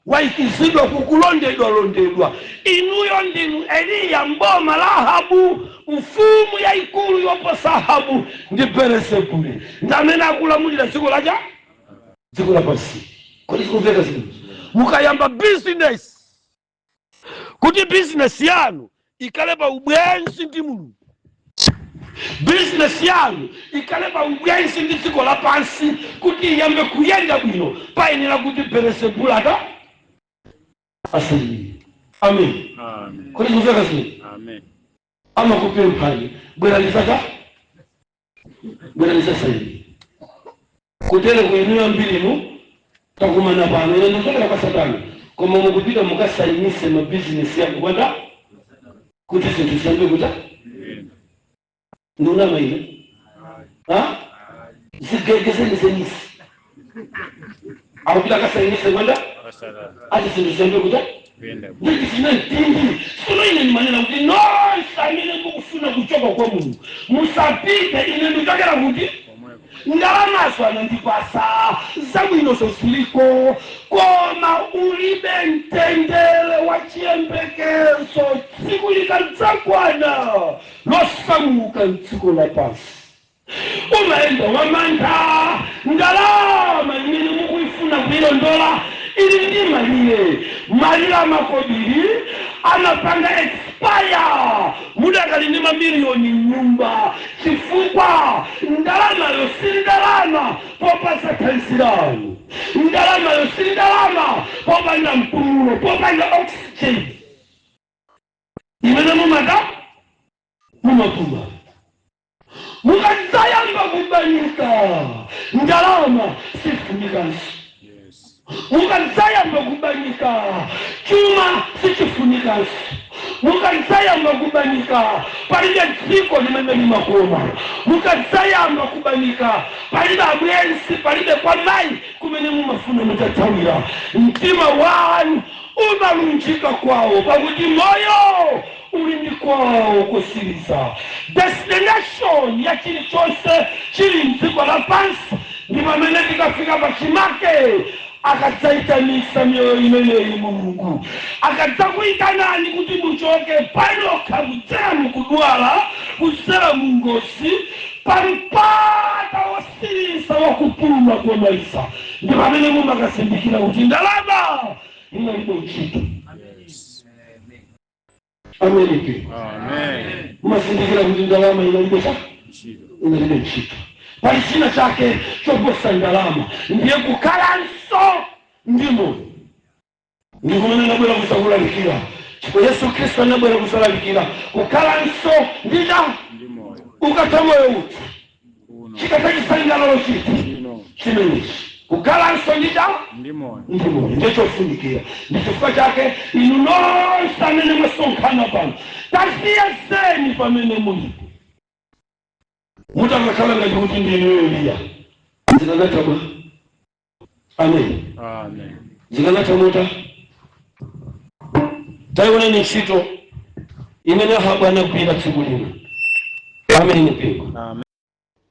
wayikizidwa kukulondedwa londedwa. Inuyo ndinu Eliya mboma la Ahabu. Mfumu yayikulu yoposa Ahabu ndi Belezebule, ndi amene akulamulira dziko lacha, dziko lapansi. Kodi zikumveka zimenezi? Mukayamba bizinesi, kuti bizinesi yanu ikhale pa ubwenzi ndi Mulungu, bizinesi yanu ikhale pa ubwenzi ndi dziko lapansi, kuti iyambe kuyenda bwino, payenera kuti Belezebule ata asayinire. Amen. Amen. Kodi zikumveka zimenezi? Amen. Amakupemphani, "Bwerani zaka, bwerani zasayini." Kutere kuinuyo mbirinu takumana pano, ine ndikuchokera kwa Satana, koma mukupita mukasayinise mabizinesi yako kwanda kuti zinthu ziyambe kuta. Ndiunama ine? Ha, zigegezeni zenisi akupita akasayinise kwanda ati zinthu ziyambe kuta nditi zine mtindi. Sono ine ndimanena kuti nonse amene mukufuna kuchoka kwa Mulungu, musapite. Ine ndikuchokera kuti ndalamazo anandipasa, zabwinozo ziliko, koma ulibe mtendere wa chiyembekezo. Tsiku likadzakwana losamuka mdziko lapansi, umayenda wamantha. Ndalama imene mukuifuna kuilondola ili ndi malire. Malire amakobiri amapanga expire mudakali ndi mamiliyoni mnyumba, chifukwa ndalamayo si ndalama popasa thanzi lanu. Ndalamayo si ndalama popanda mpumulo, popanda oxygen imene mumata mumapuma. Mukadzayamba kubanika, ndalama sifunikanso. Mukadzayamba kubanika, chuma sichifunikanso. Mukadzayamba kubanika, palibe dziko limene limakoma. Mukadzayamba kubanika, palibe abwenzi, palibe kwa mayi kumene mumafuna mutathawira. Mtima wanu umalunjika kwawo, pakuti moyo uli ndi kwawo kusiriza. Destination ya chilichonse chili mdziko lapansi. Ndi pamene tikafika pachimake, akadzaitanisa miyoyo imeneyi, Mulungu akadzakuyitanani kuti muchoke panokha kudzera mukudwala, kudzera mu ngozi, pampata wosirisa wakupuma komaliza, ndi pamene mumakazindikira kuti ndalama inalibe ntchito. Ameni. Amen. Mumazindikira kuti ndalama inalibe cha inalibe ntchito. Pali china chake choposa ndalama, ndiye kukhalanso ndi moyo. Ndi kumene anabwera kuzakulalikira, chifukwa Yesu Khristu anabwera kuzalalikira kukhalanso ndi cha Ndi moyo. Ukatha moyo uti Uno. chikatha chisangalalo chiti? Chino. Chimenechi, kukhalanso ndi cha Ndi moyo. Ndi moyo, ndiye chofunikira. Ndi chifukwa chake inu nonse amene mwasonkhana pano, tasiyeseni pamene mulipo. Mutakakhala ngati kuti ndinu Eliya, zikanatha bwa? Amen. Amen. Zikanatha mota? Taioneni ntchito imene Ahabu anagwira tsiku lina. Amen, mpingo. Amen.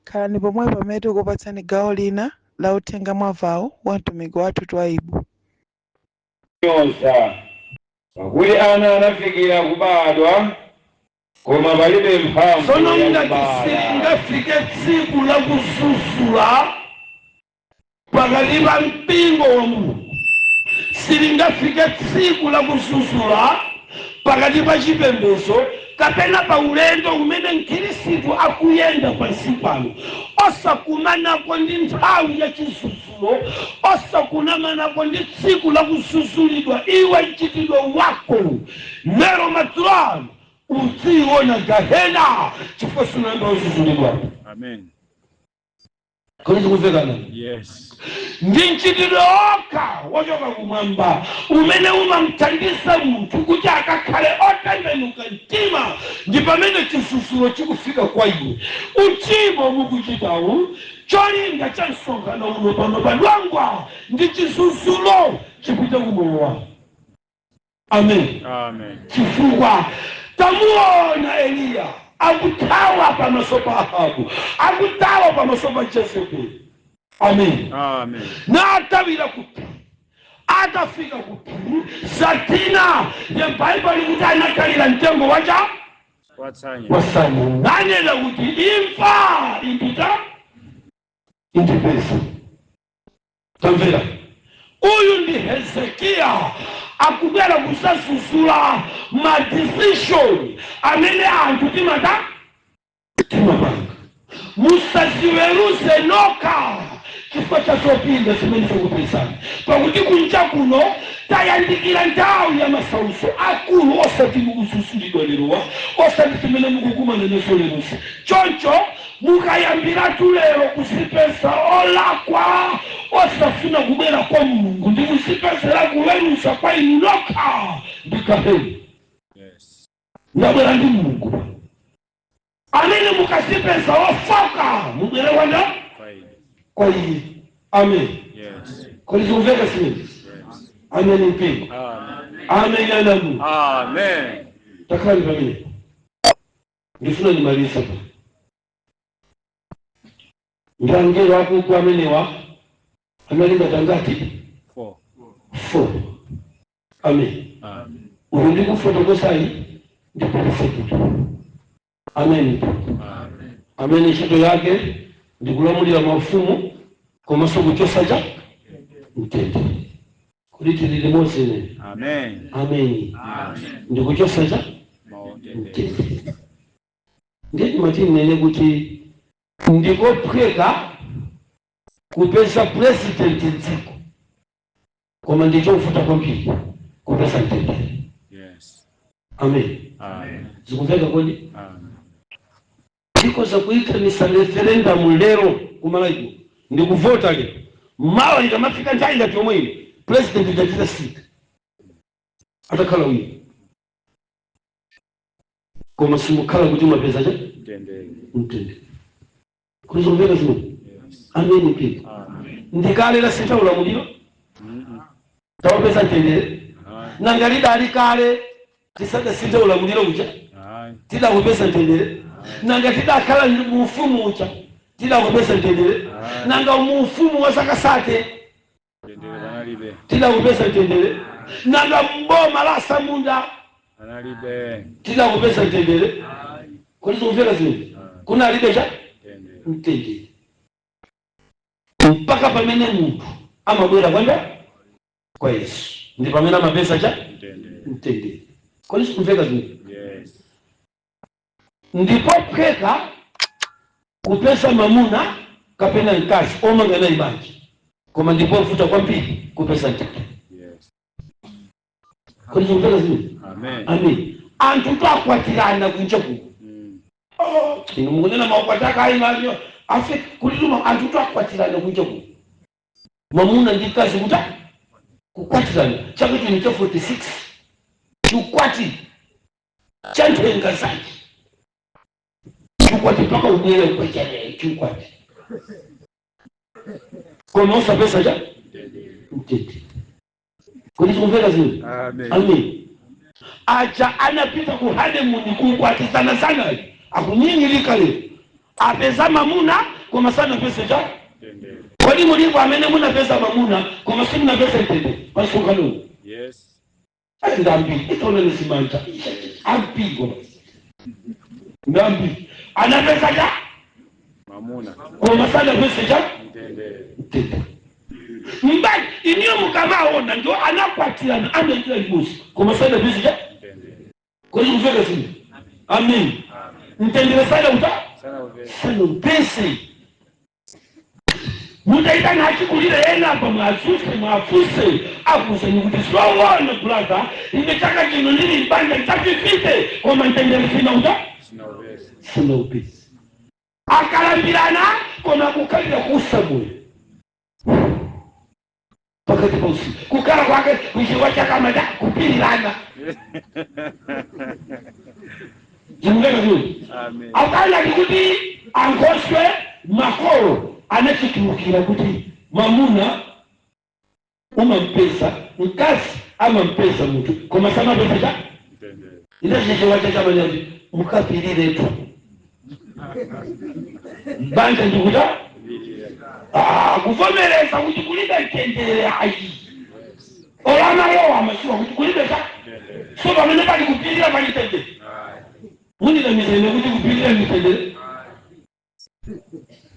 Khalani pomwe pamene tikupatsani gawo lina la uthenga mwavawo wa mtumiki wathu Twaibu. Nyoza, pakuti ana anafikira kubadwa, koma palibe mphamvu Tsono ngati yakubala. silingafike tsiku la kususula pakati pa mpingo wa Mulungu, silingafike tsiku la kususula pakati pa chipembedzo kapena pa ulendo umene mkhristu akuyenda pansi pano, osakumanako ndi nthawi ya chisusulo, osakumanako ndi tsiku la kususulidwa, iwe mchitidwe wako lero madzulo ano udziona gahena, chifukwa sunayamba ususulidwa. Amen. Kodi zikumvekana? Yes. Ndi mchitidwe okha wochoka kumwamba umene umamthandiza munthu kuti akakhale otembenuka mtima, ndi pamene chisusulo chikufika kwa iwe, uchimo mukuchitawu. Cholinga cha msonkhano uno pano padwangwa ndi chisusulo chipite kumoyo wako. Amen. Amen. Chifukwa tamuona Eliya akuthawa pamaso pa Ahabu, akuthawa pamaso pa Jezebeli. Amen. Amen. Natawira kuphiri. Atafika kuphiri, zatina ye Bhaibuli kuti anakhalira mtengo wacha Watsanya. Wasanya, nanena kuti imfa impita indipeza. Tamvera, uyu ndi Hezekiya akubwera kusasusula ma decision amene anthu timata timapanga. Musaziweruze nokha chifukwa cha zopinga zimene zikupezani, pakuti kunja kuno tayandikira nthawi ya masautso akulu, osati mukususulidwa lerowa, osati zimene mukukumana nazo lerosi. Choncho mukayambiratu lero kuzipeza olakwa, osafuna kubwera kwa Mulungu, ndi kuzipezera kuweruza kwa inu nokha, ndi gahena. Ndabwera ndi Mulungu amene mukazipeza ofoka, mubwere kwanda Kwa ine. Kwa iye. Amen. Yes. Kodi zikumveka zimene? Yes. Amen, mpingo. Amen. Amen, anamu. Amen. Takhali pamene ndifuna ndimalize pa ndi angelo akugwa amenewa analinga tangati? Four. Four. Amen. Amen. Uyu ndikufotokosayi ndi Belezebulu. Amen. Amen. Amene ntchito yake ndikulamulira mafumu komanso kuchosa cha mtendere. Kuti tili limodzi ine? Amen. Amen. Amen. Ndikuchosa cha Mautendere. mtendere. Ndiye timati nene kuti ndikophweka kupeza president mdziko, koma ndichovuta kwambiri kupeza mtendere. Yes. Amen. Amen. Zikumveka kodi? Amen. Ndikoza kuyitanisa referendum lero kumalaiko, ndikuvota lero, mawa ikamafika nthawi ngati yomwe ino, president ndachita sika atakhala wina, koma simukhala kuti mwapeza cha Mtendere. mtendere. Kuti zikumveka zimene? Yes. Amen, mpingo. Amen. Ndikale lasintha ulamuliro? Tawapeza mtendere? Aye. Nanga lidali kale tisadasinthe ulamuliro uja? Aye. Tidakupeza mtendere? Nanga tidakhala mu ufumu uja? Tidakupeza mtendere? Nanga mu ufumu wa zaka 30 Mtendere panalibe. Tidakupeza mtendere? Nanga mboma la samunda Analibe. Tidakupeza mtendere? Kodi zikumveka zimene? Kunalibe cha Mtendere. mtendere, mpaka pamene munthu amabwera kwanda kwa Yesu, ndi pamene amapeza cha Mtendere. mtendere. Kodi zikumveka zimene? Yes. Ndipo phweka kupeza mamuna kapena mkazi omanga naye banja, koma ndipovuta kwambiri kupeza mtendere. Kodi zikumveka zimene? Amen. Amen. Anthu twakwatirana kunja kuno. Inu mukunena maukwati akaimavyo afe kuliluma. Anthu twakwatirana kunja kuno, mamuna ndi mkazi, kuta kukwatirana chaka chino cha 46, chiukwati cha nthenga zake, chiukwati mpaka ubwere kwechere chiukwati, koma usapeza cha mtendere. Kodi zikumveka zino? Amen. Amen. Aja anapita ku honeymoon, kuukwati sana sana, akunyinyirika lero. Apeza mamuna koma sanapeze cha Mtendere. Kodi mulipo amene munapeza mamuna koma simunapeza mtendere pasonkhano? Yes. Ndambiri itaona nisimanja ampingo basi, ndambiri anapeza cha Mamuna. koma sanapeze cha Mtendere. mtendere. Mbali iniyo mukamaona ndio anakwatirana, amaitira limodzi, koma sanapeze cha Mtendere. Kodi kumveka zino? Amen. Mtendere sana uta Sana uvesi. sana upese. Mutaitana achikulire ena apa, mwasuse mwafuse, akuseni kuti zoona brother, ine chaka chino ndili mbanja chachifite, koma mtendere sina uta Sina uvesi. sina upesi. Akalambirana koma kukhalira kusa moyo pakati pa usiku, kukhala kwake kuchiwa chakamata kupirirana. Zimveka zuri? Amen. Akana kuti ankhoswe makolo anachitulukira kuti mwamuna umampeza, mkazi amampeza munthu, koma samapeza cha Mtendere. Ine chichewa chachamanya kuti mukapiriretu banja ndikuta Vilile. Kuvomereza kuti kulibe mtendere ayi, olamalowa amasiwa kuti kulibe cha Mtendere. So pamene pali kupirira pali mtendere? Ayi. Mundinamiza ine kuti kupirira mtendere?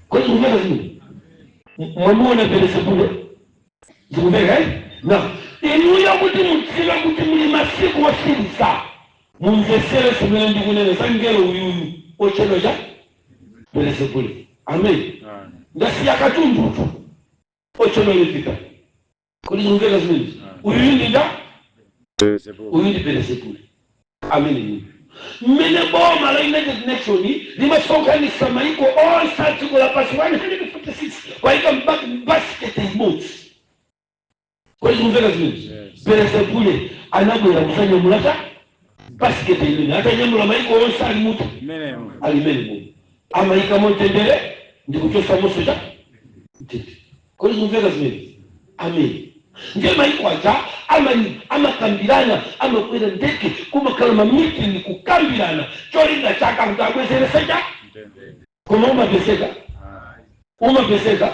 Kodi zikumveka zimene? Mwamuona Belezebule? Zikumveka, eh? Na inuyo kuti mudziwe kuti muli masiku osiriza, mumvesere zimene ndikunena za ngelo uyuyu ochedwa cha Belezebule. Amen. Amen. Ndasiya katundutu ochedwa lefika. Kodi zikumveka zimene? Uyuyu ndinda Belezebule. uyu ndi Belezebule amene mmene boma la United Nation limasonkhanisa maiko onse a dziko lapansi 146 kwayika basket imodzi. Kodi zikumveka zimene? Yes. Belezebule anabwera kusanyamula cha basket imene atanyamula maiko onse ali mutu Mmenemo. ali mene muno, amayikamo mtendere ndi kuchosamonso cha mtendere. Kodi zikumveka zimene? Amen. Ndiye maiko aja amakambirana, amakwera ndege, kumakhala mameeting kukambirana, cholinga chake kuti abwezerese cha Mtendere. Koma umapezeka? Ayi. Umapezeka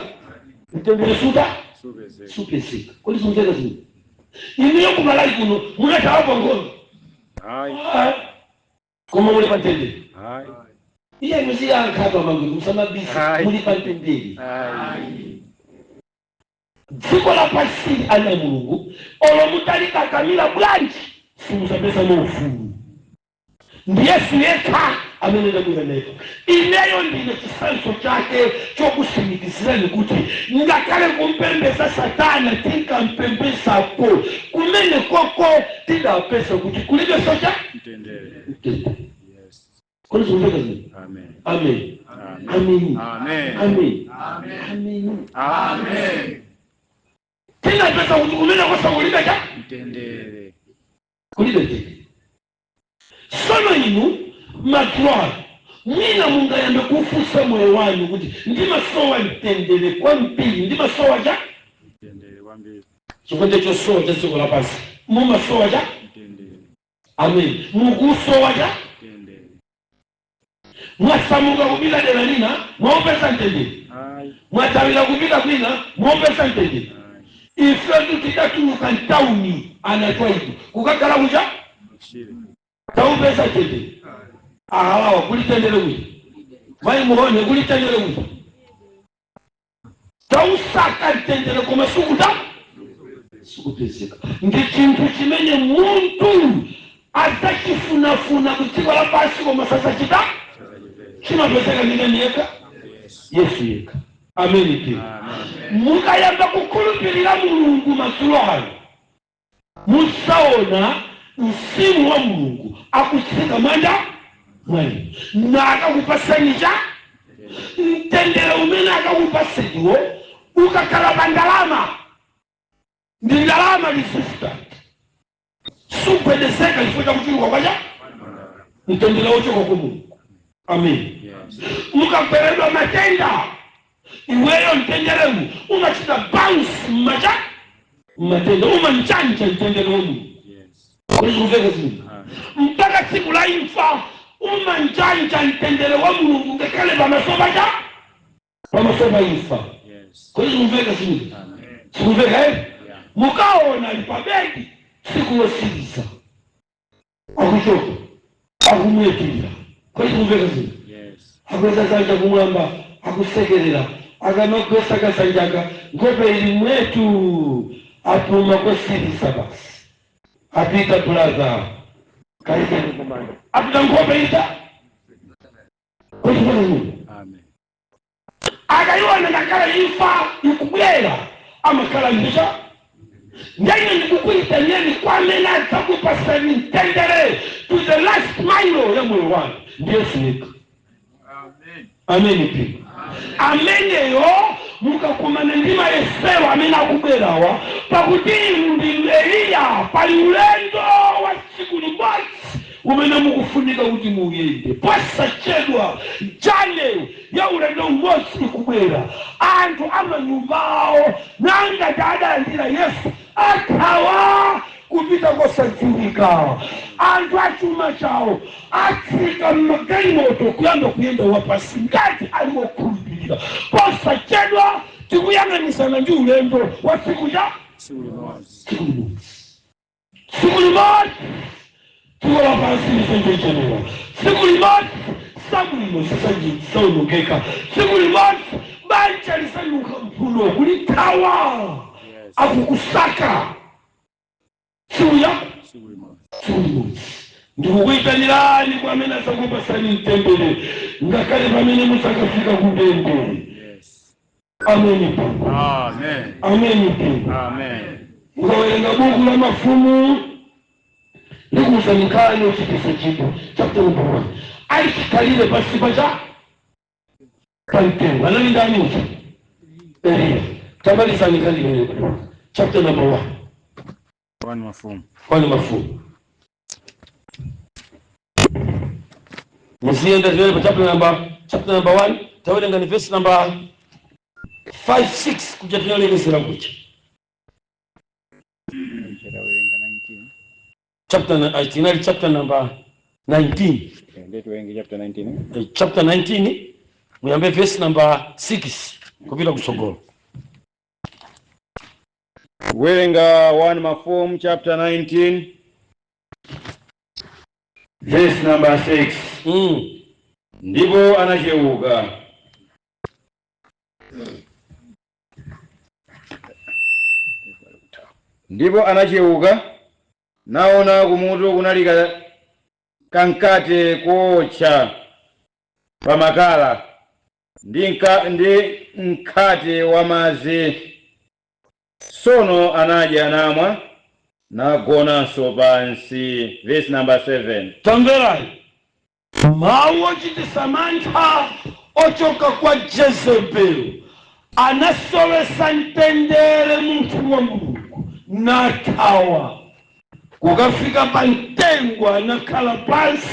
mtendere? Suta Supezeka. supezeka. Kodi zikumveka zimene? Inuyo kumalawi kuno munathawapo nkhondo? Ayi. Ah, koma muli pa mtendere? Ayi. Iye muziyankhapa mangwiri musamabisa. Ayi. Muli pa mtendere? Ayi. Dziko lapansi, ana Mulungu, olo mutalikakamira bwanji, simuzapeza ufulu. Ndi Yesu yekha amene ndabwera naye. Ineyo ndine chisanzo chake chokusimikizirani kuti ngakhale kumpembeza Satana tinkampembezako, kumene koko tidapeza kuti kulibe socha Mtendere. mtendere. Yes. Kodi zikumveka zino? Amen. Amen. Amen. Amen. Amen. Amen. Amen. Amen. Tinapeza kuti kumene kosa kulibe cha Mtendere. kulibe mtendere. Sono inu madzulo mwina mungayambe kufunsa moyo wanu kuti ndimasowa mtendere kwambiri, ndimasowa cha Mtendere kwambiri. chifukwa chosowa cha dziko lapansi, mumasowa cha Mtendere. Amen. Mukusowa cha Mtendere. Mwasamuka kupita dera lina, mwaupeza mtendere? Mwathawira kupita kwina, mwaupeza mtendere? Ifetu tidatuluka mtawuni, anatwaitu kukakhala kucha, taupeza mtendere? Ahalawa kulitendere kuti mayi muone kulitendere kuti tausaka mtendere, koma sukuta sikupezeka. Ndi chinthu chimene munthu adzachifunafuna ku dziko lapansi, koma sasachita. Chimapezeka ndani yekha? Yesu yekha. Ameni. Pia mukayamba kukhulupirira Mulungu madzulo ano, musaona mzimu wa Mulungu akutsika manda mwanu na akakupasani cha mtendere umene akakupaseniwo. Ukakhala pa ndalama, ndi ndalama resistant, sugwedezeka chifukwa chakuchuluka kwacha mtendere wochoka kwa Mulungu. Amen. Mukagweredwa matenda, iweyo mtenderewu umachita bounce mmacha matenda, umanjanja mtendere wa Mulungu. Kuli kumveka zinthu mpaka tsiku la imfa, umanjanja mtendere wa Mulungu ngakhale pamaso pacha, pamaso pa imfa. Kuli kumveka zinthu, sikumveka eh? Mukaona ali pabedi tsiku losiriza, akuchoka, akumwetulira. Kuli kumveka zinthu? Akweza zanja kumwamba, akusekerera, akamagwesa kasanjaka, nkhope ili mwetu, apuma kosiriza basi, apita. Brother, kaikeni kumanda, apita nkhope ita kuchipata. Akaiona ngakhala imfa ikubwera, amakhala ndisha. Ndene ndikukuitanyeni kwamene adzakupasani mtendere to the last mile ya moyo wanu ndi Yesu yekha. Ameni pia. Ameneyo mukakumana ndi mayesero amene akubwerawa, pakuti inu ndi Eliya, pali ulendo wa tsiku limodzi umene mukufunika kuti muyende posachedwa. Journey ya ulendo umodzi ikubwera. Anthu amanyumba awo nangati adalandira Yesu athawa kupita kosadziwika. Anthu achuma chawo atsika mmagalimoto kuyamba kuyenda wapasi ngati ali wokhulupirira. Posachedwa tikuyang'anisana ndi ulendo wa tsiku cha tsiku limodzi, tsiku limodzi dziko lapansi lisenjechenera, tsiku limodzi sabwino zisaonongeka, tsiku limodzi banja lisanuka mphuno kulithawa, akukusaka tsiku ya tsiku limodzi. Ndikukuyitanirani kwa amene azakupasani mtendere ngakhale pamene musakafika kundende. Ameni. Amen. Ameni. Amen. Mukawerenga buku la Mafumu, ndikuwuzani nkhani yochitisa chidwi. Chapter number 1, alichikhalire pansi pacha pamtengo anali ndani uja? Eliya. Tamalizani nkhani imene, chapter number 1. 1 Mafumu. 1 Mafumu, muziyenda zimene pa chapter number 1, tawerenga ni verse number 5, 6 kuja tinalekezera kuja. Tawerenga 19. Chapter tinali chapter number 19. Okay, ndiye tiwerenge chapter 19, eh? Chapter 19, muyambe verse number 6 kupita kutsogolo. Kuwerenga 1 Mafumu chapter 19 verse number 6. Ndipo anachewuka. Ndipo anachewuka naona kumutu kunali kankate kotcha pamakala ndi mkhate wamadzi. Sono anadya namwa, nagonanso pansi. Verse number 7. Tamverai mawu ochitisa mantha ochoka kwa Jezebeli. Anasowesa mtendere munthu wa Mulungu, nathawa kukafika pa mtengo, anakhala pansi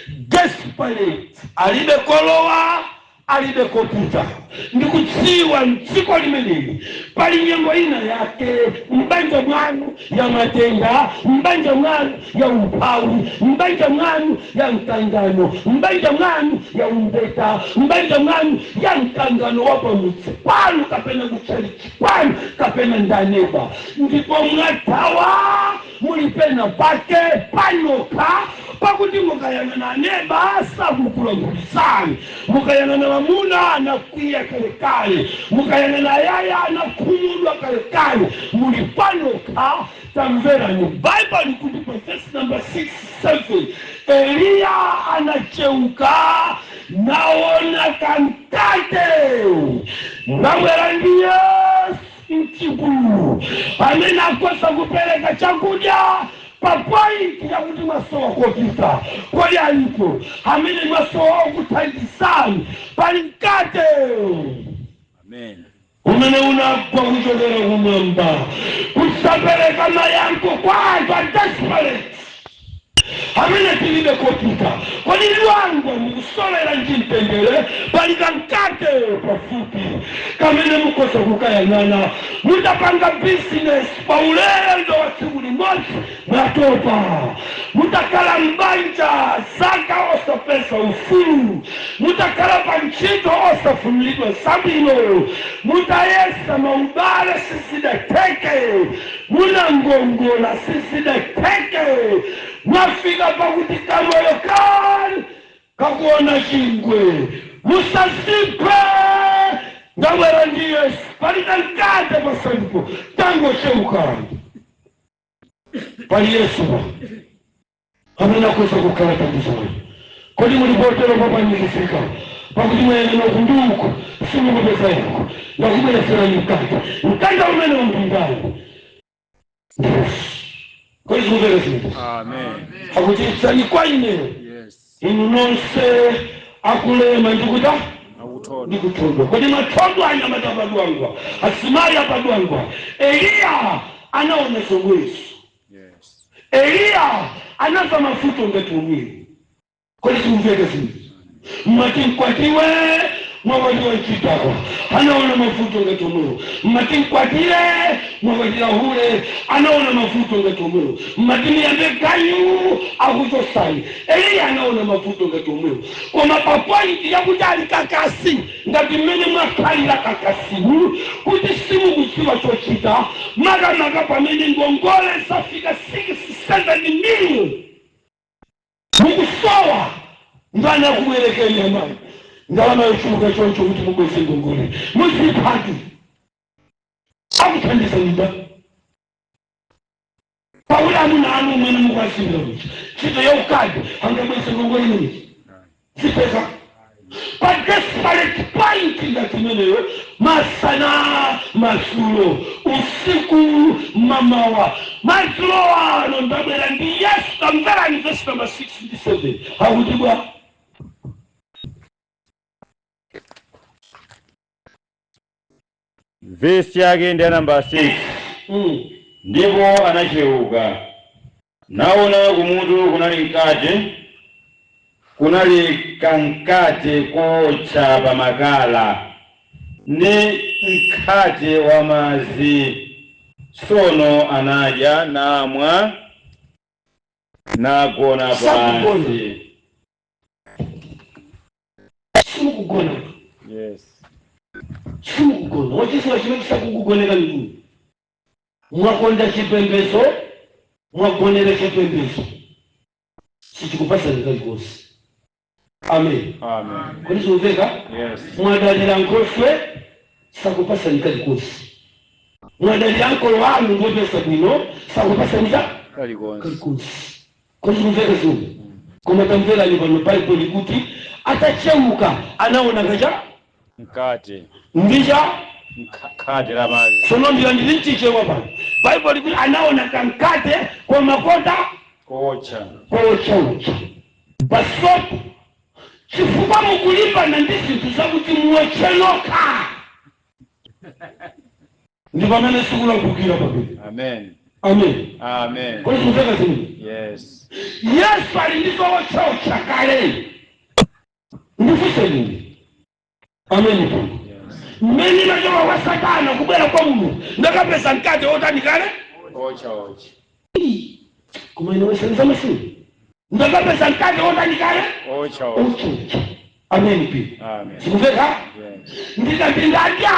desperate, alibe kolowa, alibe kopita. Ndikudziwa mdziko limeneli pali nyengo ina yake mbanja mwanu. ya matenda, m'banja mwanu ya umphawi, m'banja mwanu ya mkangano, m'banja mwanu ya umbeta, m'banja mwanu ya mkangano wa pamudzi kwanu kapena kuchalichi kwanu kapena ndaneba, ndipo mwathawa, muli pena pake panoka, pakuti mukayang'ana aneba sakukulangulisani, mukayang'ana mamuna anakwiya kalekale, mukayang'ana ayaya anakhumudwa kalekale, muli panoka. Tamverani, Bible ikuti pa verse number 6 7, Eliya anacheuka naona kamkate. Ndabwera ndi Yesu mchipululu amene akosa kupereka chakudya pa point yakuti mwasowa kopita. Kodi alipo amene mwasowa kuthandizani? Pali mkate Amen. umene unagwa kuchokera kumwamba kusapereka mayankho kwa anthu a desperate amene tilibe kopita. Kodi lwangwa mukusolera ndi mtendere? Pali kamkate pafupi kamene mukhoza kukayang'ana. Mutapanga bizinesi pa ulendo wa tsiku limodzi, mwatopa. Mutakhala mbanja zaka osapeza ufulu, mutakhala pa ntchito osafunilidwa zabwino, mutayesa maubale sizidatheke, munangongola sizidatheke, mwafika pakuti kamoyo kani kakuona chingwe. Musaziphe, ndabwera ndi Yesu. Pali kamkate pasalipo, tangocheukani, pali Yesu amene akhoza kukhala thandizani. Kodi muli potero papanikizika pakuti mwayang'ana uku ndi uku simukupeza yankho? Ndakubweretserani mkate. Mkate umene uli ndani? Ndi Yesu. Kodi zikumveka zinthu? Amen. Akuti, "Idzani kwa ine, inu nonse akulema ndikuta Akuthodwa. ndikuthodwa." Kodi mathodwa anyamata apadwangwa, asimali apadwangwa? Eliya anaona zomwezo. Eliya anamva mavuto ngati omwewo. Kodi tikumveka zinthu? Mmati mkwatiwe, mwakwatiwa chidakwa, anaona mavuto ngati omwewo. Mmati mkwatire, mwakwatira hule, anaona mavuto ngati omwewo. Mmati miyambe ganyu, akuchosani. Eliya anaona mavuto ngati omwewo, koma pa point yakuti ali kakasi ngati mmene mwakhalira kakasimu kuti simukudziwa chochita, makamaka pamene ngongole zafika 67 million, mukusowa ndani akubwerekeni amayi ndalama yochuluka choncho kuti mubweze ngongole, muziphatu akuthandiza nda pakuti amuna anu umene mukwazindira kucha ntchito yaukadi angabweze ngongole imeneyi? Zipeza pa desperate point ngati imeneyo, masana, madzulo, usiku, mamawa, madzulo ano ndabwera ndi Yesu. Tamverani verse number 6 ndi 7, akuti bwa? Vesi yake ndi ya namba 6. Ndipo anachewuka naona kumutu kunali mkate, kunali kamkate kotcha pamakala ndi mkhate wa madzi. Tsono anadya namwa nagona Sakugona. pansi. Simukugona? Yes. Simukugona? Wachisiwa chimene chisakukugoneka mkulu, mwakonda chipembezo, mwagonera chipembezo, sichikupasani kalikonse. Amen. Amen. Kodi zikumveka? Yes. Mwadalira nkhoswe, sakupasani kalikonse. Mwadalira mkolo wanu ndiopesa bwino, sakupasani cha Kalikonse. kalikonse. Kodi zikumveka zimwe? Koma tamverani pano, Baibulo ikuti atacheuka anaona kacha Mkate. ndicha Mkhate la madzi. Tsono ndilo ndili mchichewa pano. Baibulo likuti anaona kamkate komakota Kotcha. kochaucha pasopo, chifukwa mukulimbana ndi zinthu zakuti muwotche nokha, ndi pamene sikulakukira pamene. Amen. Amen. Amen. Kodi zikumveka zimene? Yes. Yesu ali ndi zowotchaotcha kale. Ndifunseni. Amen. Yes. Mmene machoka kwa Satana kubwera kwa Mulungu, ndakapeza mkate otani kale. Ocha ocha. Koma ine wesenza masimu ndakapeza mkate wotani kale? Ocha ocha. Ochocha. Amen pi. Amen. Sikumveka? Yes. Ndikati ndadya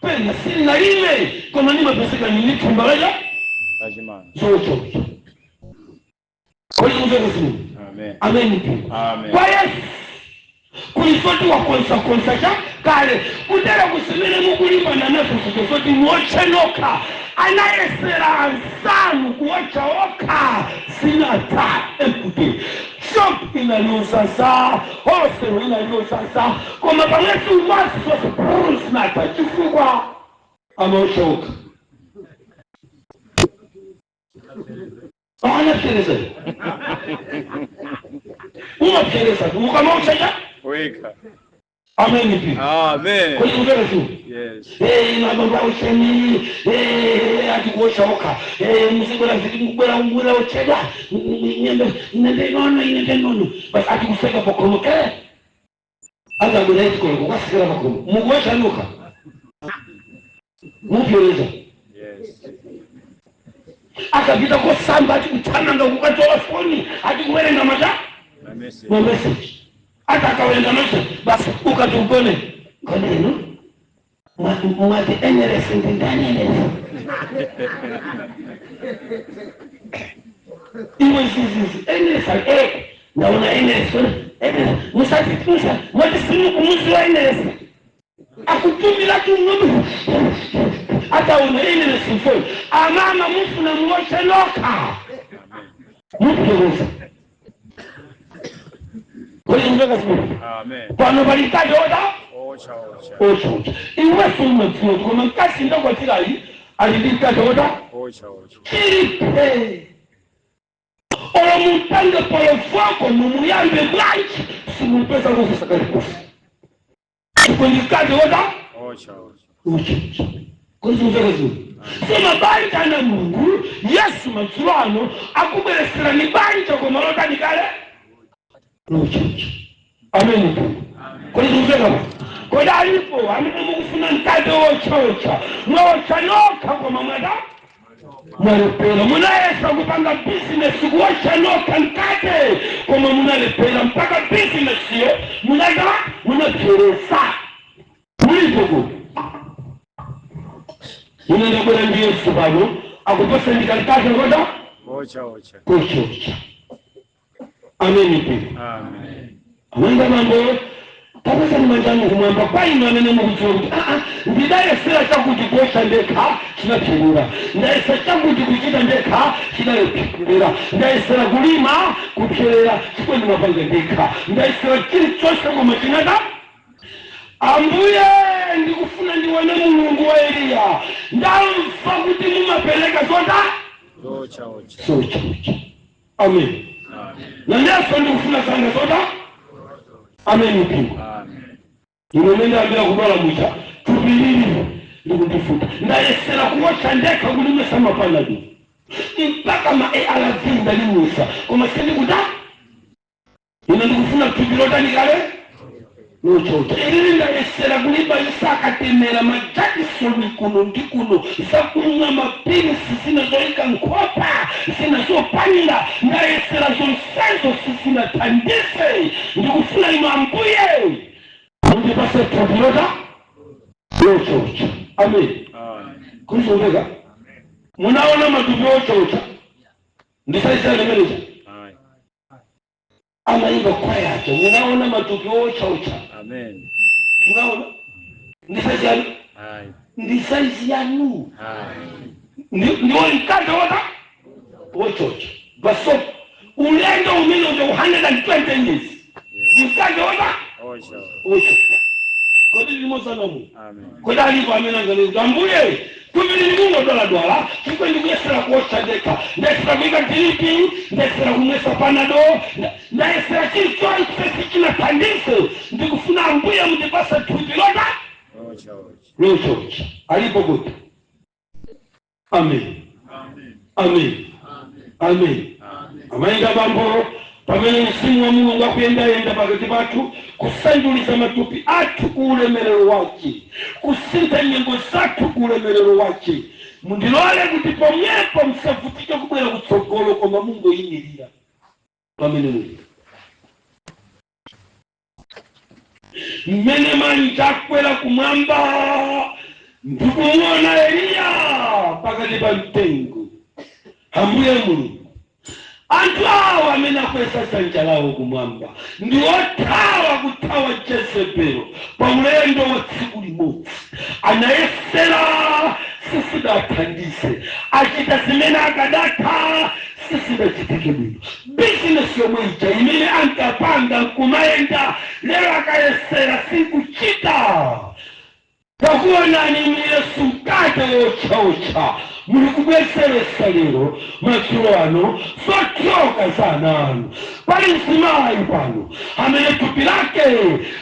pena silinalime, koma ndimapezeka nini thumba laja Lachimanga. zochocha. Kodi kumveka simu? Amen. Amen pi. Amen. Kwa Yesu kulisoti wakonsakonsa cha kale kutera kusimene mukulimbana nazo zitozoti muotche nokha. Anayesera ansanu kuotcha okha, zinatha ekuti shop inaliozaza, wholesale inaliozaza, koma pamwezi umodzi zonse brr, zinatha chifukwa amaotcha okha. Anapsereza, umapsereza ukamaotcha cha Weka. Amen pi. Amen. Kodi kumveka simu? Yes. Mabamba ucheni atikuosha oka muzibwera zikubwera ubwera ochedwa nyembe inembe nono inembe nono basi atikuseka pakhomo ke angabwera ichikoloko kwasikira pakhomo mukuosha nuka mupyereza. Yes. Akapita kosamba atikuthananga kukatola foni atikuwerenga mata My message. Mameseji ati akawerenga message basi ukati ugone kodino mwati eneresi ndindani eneresi iwe zizizi eneresi ndaona eneresi eneresi musati musa mwati simu kumuziwa eneresi akutumira tung'ono ataona eneresi mfoni amama mufuna muoshe loka mupyereza. Kodi mveka simu? Amen. Pano pali mkate oda Ocha ocha. ochocha. Iweso umadziwa koma mkazi ndakwatirayi ali ndi mkate oda Ocha ocha. chilipe olo mupange polofoko mumuyambe bwanji simupeza kufisa kalikufa chifo ndi mkate oda Ocha ocha. ochocha. Kodi mveka simu? So mabanja ana Mulungu Yesu madzulo ano akubwereserani banja koma lotani kale? Lochocha. Amen. Kodi kumveka? Kodi alipo amene mukufuna mkate wochocha? Mwaocha nokha koma mwada mwalepera. Munayesa kupanga bizinesi kuocha nokha mkate koma munalepera mpaka bizinesiyo munata munapseresa. Mulipo kuti munendabwera ndi Yesu pano akupasandika mkate koda Ocha ocha. kochocha. Amen pi. Amen. Amanga mambo tapasani manjani kumwamba kwa inu amene mukudziwa kuti aa ndidayesera chakuti kuosha ndekha chinapserera, ndayesera chakuti kuchita ndekha chinapserera, ndayesera kulima kupserera chifukwa ndimapanga ndekha, ndayesera chilichonse koma chinata. Ambuye, ndikufuna ndione Mulungu wa Eliya. Ndamva kuti mumapereka zoda Ocha ocha. zochocha. Amen. Amen. Nandeso ndikufuna zanga zoda. Amen mpingo. Amen. Ine ambira kudwala mucha thupi lili likundifuta. Ndayesera kuwotcha ndekha kulimesa mapanado mpaka ma ARV ndalimwisa koma sindikuta. Ine ndikufuna thupi lotani kale? Lochocha. Ilili ndayesera kulimba isakatemera majakisoni kuno ndi kuno zakumwa mapilisi zinazoika nkhopa zinazopanda ndayesera zonsezo sizinathandize. Ndikufuna inu Ambuye mundipase thupi lota lochocha. Amen. Amen. Kuzomveka? Munaona matupi ochocha ndisaisalemeneja? Aye. Amaimba kwayacho munaona matupi ochocha? Amen. Munaona ndisaisiyanu? Aye. Ndisaisiyanu? Aye. Ndiwo mkate wota wochocha baso ulendo umene uja 120 years mkate wota Ocha. wochocha. Kodi limosanamu? Amen. Kodi alipo amene anganena Ambuye thupi ndingodwaladwala chifukwa ndikuyesera kuotcha ndekha, ndayesera kuyika drip, ndayesera kumwesa panado, ndayesera chilichonse sichinathandize, ndikufuna Ambuye mundipase thupi lota Ocha ocha. lochocha? Alipo kuti? Amen. Amen. Amen. Amayenda bambo pamene mzimu wa Mulungu akuyendayenda pakati pathu kusanduliza matupi athu ku ulemerero wake, kusintha nyengo zathu ku ulemerero wake. Mundilole kuti pomwepo musavutike kubwera kutsogolo, koma mungoyimirira pamene muli, mmene manja akwera kumwamba ndikumuona Eliya pakati pa mtengo. Ambuye Mulungu, anthu awa amene akweza dzanja lawo kumwamba ndi othawa, kuthawa Jezebelo pa ulendo wa tsiku limodzi. Anayesera, sisidathandize. Achita zimene akadatha, sisidachitike bwino. Bizinesi yomwe ija imene ankapanga nkumayenda, lero akayesera sikuchita. Takuonani inu Yesu, mkate wotchaotcha, muli kubwezeresa lero madzulo ano zothyoka za ana anu. Pali mzimayi pano amene thupi lake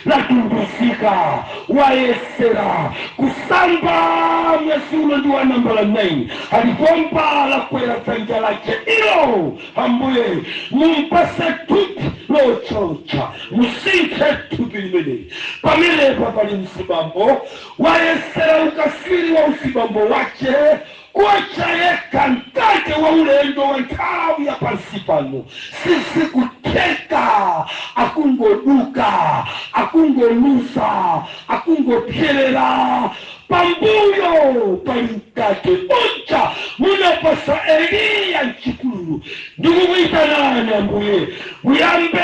latunduzika, wayesera kusamba, mwezi uno ndi wa nambala 9, alipompa lakwera dzanja lake ilo. Ambuye, mumpase thupi lotchaotcha, musinthe thupi limeneli. Pamenepa pali mzibambo, wayesera ukaswiri wa uzibambo wace kuwacha yekha mkate wa ulendo wa nthawi ya pansi pano, sizikutheka. Akungoduka, akungoluza, akungopyerera. Pambuyo pali mkate uja munapasa Eliya mchipululu. Ndikukuitanani Ambuye, muyambe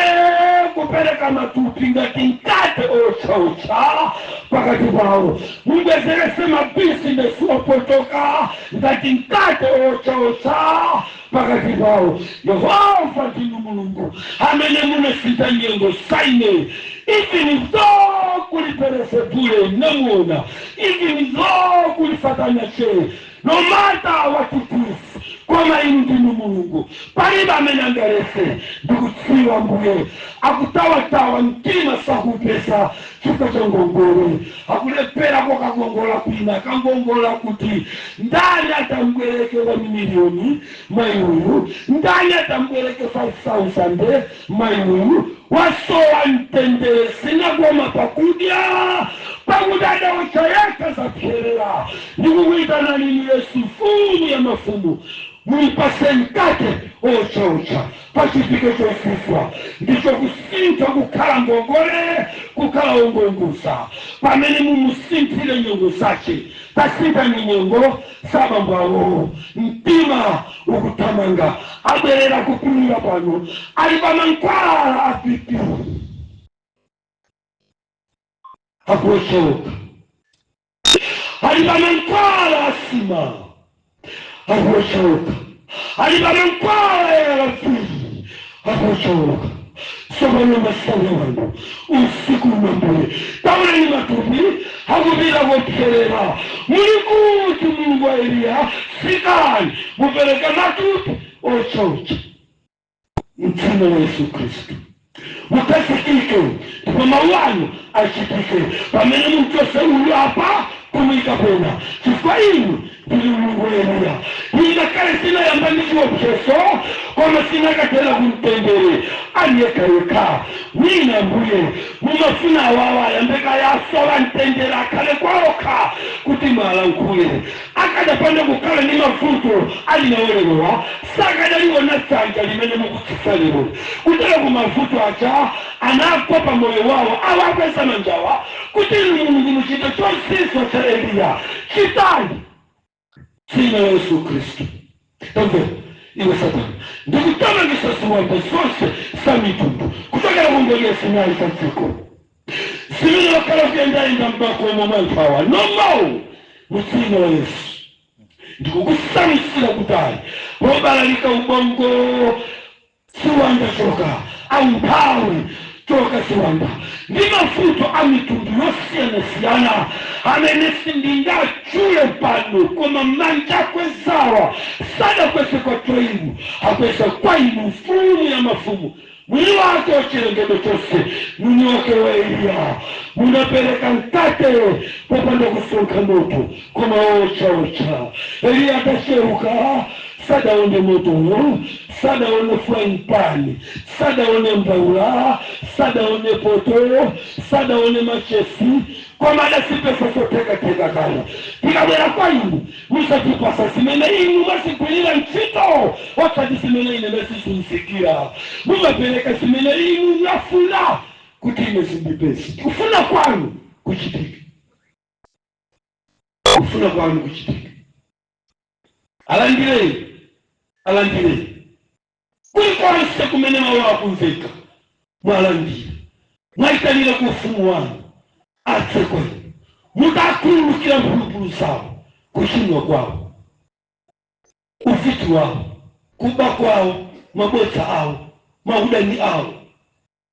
kupereka matupi ngati mkate otchaotcha pakati pawo, mubwezerese mabizinesi opotoka ngati mkate otchaotcha pakati pawo. Yehova, ndinu Mulungu amene munasintha nyengo saine. Even though kuli Belezebule namuona, even though kuli Satana che, no matter what it is, koma inu ndinu Mulungu, palibe amene angalese. Ndikudziwa Mbuye, akutawatawa mtima, sakupeza chifukwa cha ngongole, akulephera kokakongola kwina akangongola kuti ndani atambwereke 1 miliyoni mayi uyu, ndani atambwereke 5000 mayi uyu. Wasowa mtendere, sinagoma pakudya, pakuti adawotcha yekha, zapyerera. Ndikukuitanani inu Yesu, mfumu ya mafumu, mumpase mkate otchaotcha pachitike chofufwa, ndicho kusintha kukhala ngongole kukhala wongongoza. Pamene mumusinthire nyengo zace, tasintha ni nyengo sabambo awowo. Mtima ukuthamanga, abwerera kupumira pano, ali pa mankhwala a BP, akuochoka, ali pa mankhwala asima, akuochoka, ali pa mankhwala ARV, akuochoka. Sopano masana wano, usiku unambuye, tauleni matupi akupita kopyerera. Muli kuti Mulungu wa Eliya? Fikani mupereke matupi ochocha mdzina la Yesu Khristu. Mukhazikike ndipo mawu anu achitike pamene muchose uyu apa kumuyika pena, chifukwa inu ndili Mulungu wa Eliya. Ingakhale sinayamba ndi chiopsezo, koma sinakathera kumtendere ali yekhayekha. Mwina Mbuye mumafuna awawa ayambeka yasowa mtendere, akhale kwaokha kuti mwalankhule. Akadapanda kukhala ndi mavuto ali nawo lerowa, sakadaliwona dzanja limene mukutsitsa lero. Kutero ku mavuto aja anagwa pa moyo wawo, awakweza manjawa kuti inu Mulungu muchite chozizwa cha Eliya. Chitani dzina la Yesu Khristu. Tamvera iwe Satana, ndikutamangisa ziwanda zonse za mitundu kuchokera ku ngodya zinayi za dziko zimene wakhala kuyendayenda mmakomo mwa anthu awa. No more, mu dzina la Yesu. Ndikukusamitsira kutali pobalalika ubongo. Ziwanda choka, aumphawi choka, ziwanda ndi mavuto a mitundu yosiyanasiyana amene sindingatchule pano, koma manja akwezawa sadakweze kwa Twaibu, akweza kwa inu, mfumu ya mafumu, mwini wake wa chilengedwe chonse, mwini wake wa Eliya. Munapereka mkate popanda kusonkha moto, koma ochaocha. Eliya atacheuka. Sadaone motowo, sadaone frying pan, sadaone mbaula, sadaone poto, sadaone machesi, koma adasipesa chotekateka. Kale tikabwera kwa inu, musatipasa zimene inu mwazigwirira ntchito, osati zimene ine ndazizunzikira. Mumapereka zimene inu mwafuna kuti ine zindipese. Kufuna kwanu kuchitike, kufuna kwanu kuchitike. Alandireni, alandireni kulikonse kumene mawu akumveka. Mwalandira, mwayitanira ku ufumu wanu, adze kwenu mutakhululukira mphulupulu zawo, kuchimwa kwawo, ufiti wawo, kuba kwawo, mabodza awo, maudani awo,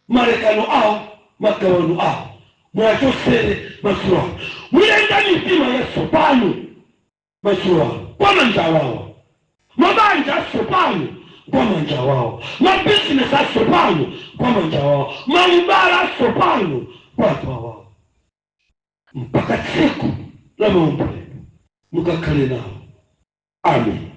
malekano awo, magawano awo, mwachosere madzulo ano. Mulenga mitima yatsopano madzulo ano kwa manja awawa, mabanja atsopano kwa manja awawa, mabizinesi atsopano kwa manja awawa, maubala atsopano kwa anthu awawa, mpaka tsiku la maombolero mukakhale nawo. Amen.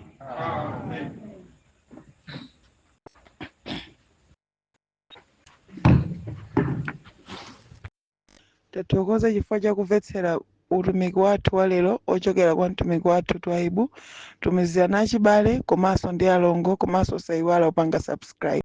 Tathokoza chifukwa chakumvetsera utumiki wathu wa lero ochokera kwa mtumiki wathu Twaibu. Tumizirani achibale komanso ndi alongo, komanso osayiwala kupanga subscribe.